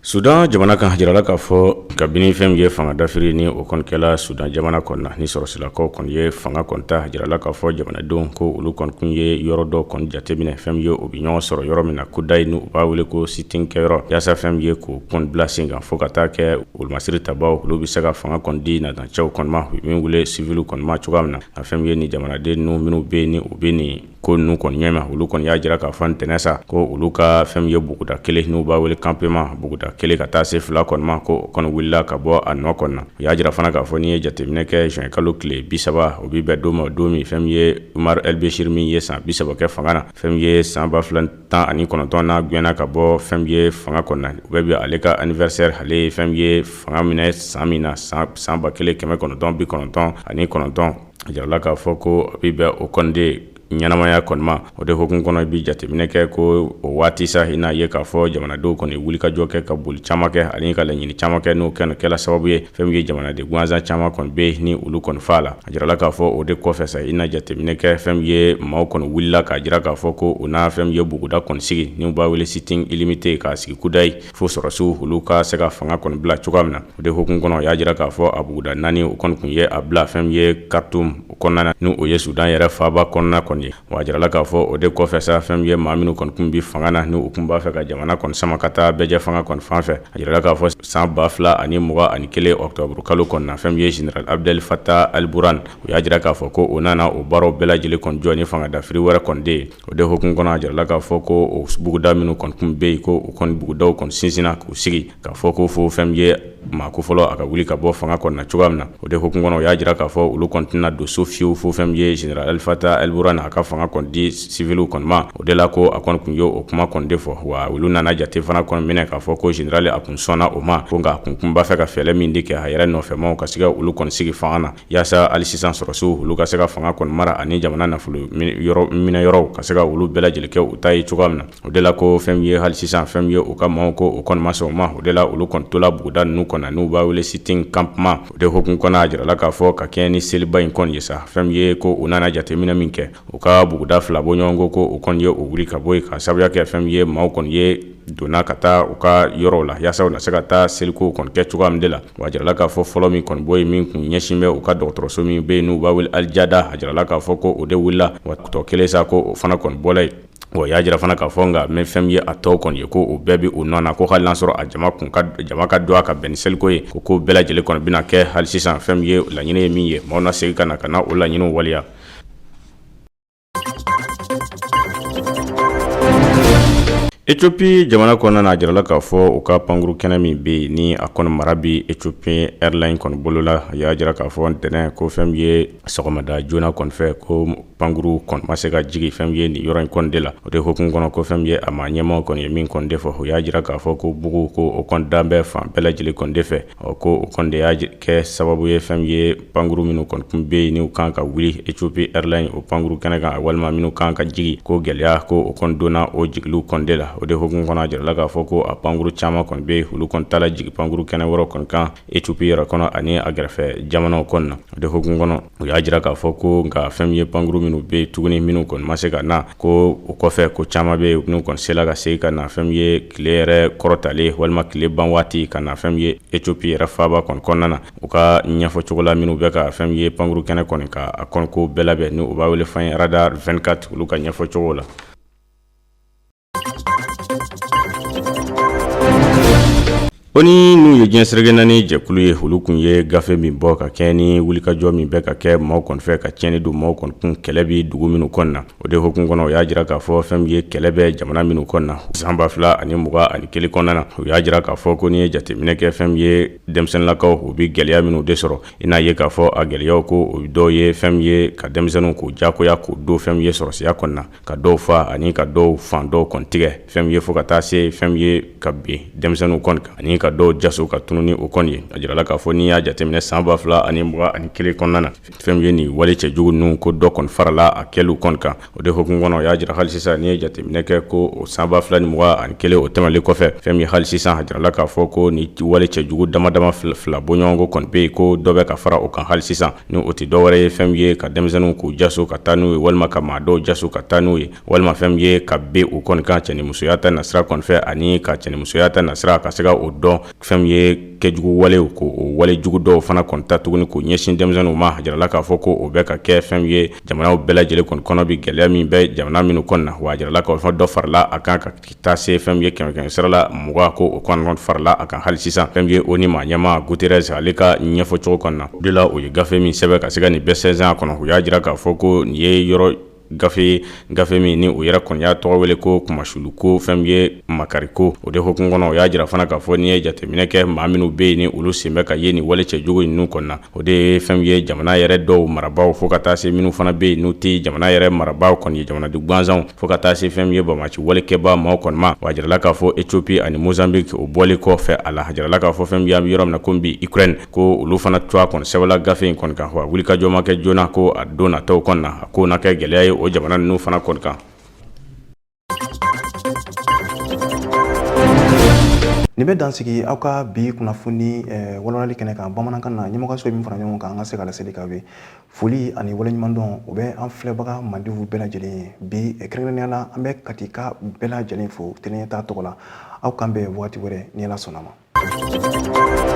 Sudan jamana kan, jirala k'a fɔ kabini fɛn min ye fanga dafiri ni o kɔni kɛla Sudan jamana kɔnɔna na, ni sɔrɔsilakaw kɔni ye fanga kɔni ta, jirala k'a fɔ jamanadenw ko olu kɔni kun ye yɔrɔ dɔ kɔni jateminɛ, fɛn min ye o bɛ ɲɔgɔn sɔrɔ yɔrɔ min na kudayi, n'u b'a wele ko sit-in kɛyɔrɔ, yaasa fɛn min ye k'o kɔni bila sen kan fo ka taa kɛ wolomasiri tabaw olu bɛ se ka fanga kɔni di natancɛw kɔni ma, u bɛ min wele siviliw kɔni ma cogoya min na. Nka fɛn min ye ni jamanaden ninnu minnu bɛ yen ni u bɛ nin ko ninnu kɔni ɲɛma, olu kɔni y'a jira k'a fɔ ntɛnɛn sa ko olu ka fɛn min ye buguda kelen n'u b'a wele campement, buguda 1 ka taa se 2 kɔni ma, ko kɔni wulila ka bɔ a nɔ kɔni na. U y'a jira fana k'a fɔ n'i ye jateminɛ kɛ juin kalo tile 30, o bɛ bɛn don ma, don min fɛn min ye Umar El Bashir min ye san 30 kɛ fanga na, fɛn min ye san 2019 n'a gɛnna ka bɔ fɛn min ye fanga kɔni na, o bɛ bɛn ale ka anniversaire, ale ye fɛn min ye fanga minɛ san min na, san 1999, a jirala k'a fɔ ko a bɛ bɛn o kɔni de ɲɛnamaya kɔni ma. O de hukumu kɔnɔ, i bɛ jateminɛ kɛ ko o waati sa, i n'a ye k'a fɔ jamanadenw kɔni wulikajɔ kɛ ka boli caman kɛ ani ka laɲini caman kɛ, n'o kɛla sababu ye fɛn min ye jamanaden gansan caman kɔni bɛ yen ni olu kɔni fa la. A jirala k'a fɔ o de kɔfɛ sa, i na jateminɛ kɛ fɛn min ye maaw kɔni wulila k'a jira k'a fɔ ko u na fɛn min ye buguda kɔni sigi n'u b'a wele sit-in illimité, k'a sigi kudayi fo sɔrɔsiw olu ka se ka fanga kɔni bila cogoya min na. O de hukumu kɔnɔ, y'a jira k'a fɔ a buguda 4 o kɔni tun ye a bila fɛn min ye Khartoum kɔnɔna na, n'o ye Sudan yɛrɛ faaba kɔnɔna kɔni ye. Wa a jirala k'a fɔ o de kɔfɛ sa, fɛn min ye maa minnu kɔni tun bɛ fanga na, n'u tun b'a fɛ ka jamana kɔni sama ka taa bɛɛjɛ fanga kɔni fan fɛ, a jirala k'a fɔ san 2021 octobre kalo kɔnɔna na, fɛn min ye général Abdel Fattah al-Burhan, u y'a jira k'a fɔ ko o nana o baaraw bɛɛ lajɛlen kɔni jɔ ni fanga dafiri wɛrɛ kɔni de ye. O de hukumu kɔnɔ, a jirala k'a fɔ ko o buguda minnu kɔni tun bɛ yen, ko o kɔni bugudaw kɔni sinsinna k'u sigi k'a fɔ ko fo fɛn min ye maa ko fɔlɔ a ka wuli ka bɔ fanga kɔni na cogoya min na. O de hukumu kɔnɔ, u y'a jira k'a fɔ olu kɔni tɛna don so fiyewu fo fɛn min ye général Al Fattah al-Burhan a ka fanga kɔni di civiliw kɔni ma. O de la ko a kɔni tun ye o kuma kɔni de fɔ. Wa olu nana jate fana kɔni minɛ k'a fɔ ko général a kun sɔnna o ma, ko nka a kun b'a fɛ ka fɛɛrɛ min de kɛ a yɛrɛ nɔfɛmaw ka se ka olu kɔni sigi fanga na, yaasa hali sisan sɔrɔsiw olu ka se ka fanga kɔni mara ani jamana nafolo yɔrɔ minɛ yɔrɔw ka se ka olu bɛɛ lajɛlen kɛ u ta ye cogoya min na. O de la ko fɛn min ye hali sisan fɛn min ye u ka maaw ko o kɔni ma sɔn o ma. O de la olu kɔni tola buguda ninnu kɔnɔ n'u b'a wele sit-in campement. O de hukumu kɔnɔ, a jirala k'a fɔ ka kɛɲɛ ni seliba in kɔni ye sa, fɛn min ye ko u nana jateminɛ min kɛ, u ka buguda 2 bɔɲɔgɔnko ko u kɔni ye o wuli ka bɔ yen, ka sababuya kɛ fɛn min ye maaw kɔni ye donna ka taa u ka yɔrɔw la yaasa u na se ka taa selikow kɔni kɛ cogoya min de la. Wa a jirala k'a fɔ fɔlɔ min kɔni bɔ yen min kun ɲɛsin bɛ u ka dɔgɔtɔrɔso min bɛ yen n'u b'a wele Alijada, a jirala k'a fɔ ko o de wulila, wa tɔ kelen sa ko o fana kɔni bɔla yen. Wa y'a jira fana k'a fɔ nka mɛ fɛn min ye a tɔw kɔni ye ko o bɛɛ bɛ u nɔ na, ko hali n'a sɔrɔ a jama kun ka jama ka dɔgɔ ka bɛn ni seliko ye, ko bɛɛ lajɛlen kɔni bɛna kɛ hali sisan fɛn min ye laɲini ye min ye, maaw na segin ka na ka na o laɲiniw waleya. Ethiopie jamana kɔnɔna na, a jirala k'a fɔ u ka pankuru kɛnɛ min bɛ yen ni a kɔni mara bɛ Ethiopian Airlines kɔni bolo la, a y'a jira k'a fɔ ntɛnɛn ko fɛn min ye sɔgɔmada joona kɔni fɛ ko pankuru kɔni ma se ka jigin fɛn min ye nin yɔrɔ in kɔni de la. O de hukumu kɔnɔ, ko fɛn min ye a maa ɲɛmaaw kɔni ye min kɔni de fɔ, o y'a jira k'a fɔ ko bugu ko o kɔni dan bɛ fan bɛɛ lajɛlen kɔni de fɛ. Ɔ ko o kɔni de y'a kɛ sababu ye fɛn min ye pankuru minnu kɔni tun bɛ yen n'u kan ka wuli Ethiopie Airlines o pankuru kɛnɛ kan, walima minnu kan ka jigin, ko gɛlɛya ko o kɔni donna o jigiliw kɔni de la. O de hukumu kɔnɔ, a jirala k'a fɔ ko a pankuru caman kɔni bɛ yen, olu kɔni taara jigin pankuru kɛnɛ wɛrɛw kɔni kan Ethiopie yɛrɛ kɔnɔ ani a gɛrɛfɛ jamanaw kɔni na. O de hukumu kɔnɔ, u y'a jira k'a fɔ ko nka fɛn min ye pankuru minnu bɛ yen tuguni minnu kɔni ma se ka na, ko o kɔfɛ ko caman bɛ yen minnu kɔni sela ka segin ka na fɛn min ye tile yɛrɛ kɔrɔtalen walima tile ban waati ka na fɛn min ye Ethiopie yɛrɛ faaba kɔni kɔnɔna na. U ka ɲɛfɔ cogo la, minnu bɛ ka fɛn min ye pankuru kɛnɛ kɔni ka a kɔni ko bɛɛ labɛn ni u b'a wele Fine Radar 24, olu ka ɲɛfɔ cogo la. ONU n'u ye diɲɛ seleke naani jɛkulu ye, olu kun ye gafe min bɔ ka kɛɲɛ ni wulikajɔ min bɛ ka kɛ maaw kɔni fɛ ka tiɲɛni don maaw kɔni kun kɛlɛ bɛ dugu minnu kɔni na. O de hukumu kɔnɔ, u y'a jira k'a fɔ fɛn min ye kɛlɛ bɛ jamana minnu kɔni na san 2021 kɔnɔna na, u y'a jira k'a fɔ ko n'i ye jateminɛ kɛ fɛn min ye denmisɛnninlakaw u bɛ gɛlɛya minnu de sɔrɔ, i n'a ye k'a fɔ a gɛlɛyaw ko o dɔw ye fɛn min ye ka denmisɛnninw k'u jagoya k'u don fɛn min ye sɔrɔsiya kɔni na, ka dɔw fa ani ka dɔw fan dɔw kɔni tigɛ, fɛn min ye fo ka taa se fɛn min ye ka bin denmisɛnninw kɔni kan ani ka dɔw jaso ka tunun ni o kɔni ye. A jirala k'a fɔ n'i y'a jateminɛ san 2021 kɔnɔna na, fɛn min ye nin wale cɛjugu ninnu ko dɔ kɔni farala a kɛliw kɔni kan. O de hukumu kɔnɔ, o y'a jira hali sisan n'i ye jateminɛ kɛ ko o san 2021 o tɛmɛnlen kɔfɛ, fɛn min ye hali sisan a jirala k'a fɔ ko ni wale cɛjugu dama dama fila bɔɲɔgɔnko kɔni bɛ yen, ko dɔ bɛ ka fara o kan hali sisan, ni o tɛ dɔwɛrɛ ye fɛn min ye ka denmisɛnninw k'u jaso ka taa n'u ye, walima ka maa dɔw jaso ka taa n'u ye, walima fɛn min ye ka bin u kɔni kan cɛnimusoya ta nasira kɔni fɛ, ani ka cɛnimusoya ta nasira ka se ka o dɔn fɛn min ye kɛjugu walew ko o wale jugu dɔw fana kɔni ta tuguni k'o ɲɛsin denmisɛnninw ma. A jirala k'a fɔ ko o bɛ ka kɛ fɛn min ye jamanaw bɛɛ lajɛlen kɔni kɔnɔ bi, gɛlɛya min bɛ jamana minnu kɔni na. Wa a jirala k'a fɔ dɔ farala a kan ka taa se fɛn min ye kɛmɛ sara la 20, ko o kɔni farala a kan hali sisan fɛn min ye ONU maa ɲɛmaa Guterres ale ka ɲɛfɔ cogo kɔnɔna na. O de la u ye gafe min sɛbɛn ka se ka nin bɛɛ sɛnsɛn a kɔnɔ, u y'a jira k'a fɔ ko nin ye yɔrɔ Gafe ye, gafe min ni u yɛrɛ kɔni y'a tɔgɔ wele ko kunmasuli ko, fɛn min ye makariko, o de hukumu kɔnɔ. O y'a jira fana k'a fɔ n'i ye jateminɛ kɛ, maa minnu bɛ yen ni olu sen bɛ ka ye nin wale cɛjugu ninnu kɔnɔna na, o de ye fɛn min ye jamana yɛrɛ dɔw marabaaw, fo ka taa se minnu fana bɛ yen n'u tɛ jamana yɛrɛ marabaaw kɔni ye, jamanaden gansanw, fo ka taa se fɛn min ye banbaanci walekɛbaa maaw kɔni ma. Wa a jirala k'a fɔ Ethiopie ani Mozambique, o bɔlen kɔfɛ a la, a jirala k'a fɔ fɛn min ye, an bɛ yɔrɔ min na komi bi, Ukraine, ko olu fana tɔgɔ kɔni sɛbɛnla gafe in kɔni kan. Wa wulikajɔ ma kɛ joona ko a don nataw kɔni na, a ko na kɛ gɛlɛya ye o jamana ninnu fana kɔni kan. Nin bɛ dan sigi aw ka bi kunnafoni walawalali kɛnɛ kan bamanankan na. Ɲɛmɔgɔso ye min fara ɲɔgɔn kan an ka se ka laseli k'aw ye, foli ani waleɲumandɔn o bɛ an filɛbaga mandiw bɛɛ lajɛlen ye bi. Kɛrɛnkɛrɛnnenya la, an bɛ Katika bɛɛ lajɛlen fo Teleɲɛta tɔgɔ la. Aw k'an bɛn waati wɛrɛ ni Ala sɔnna ma.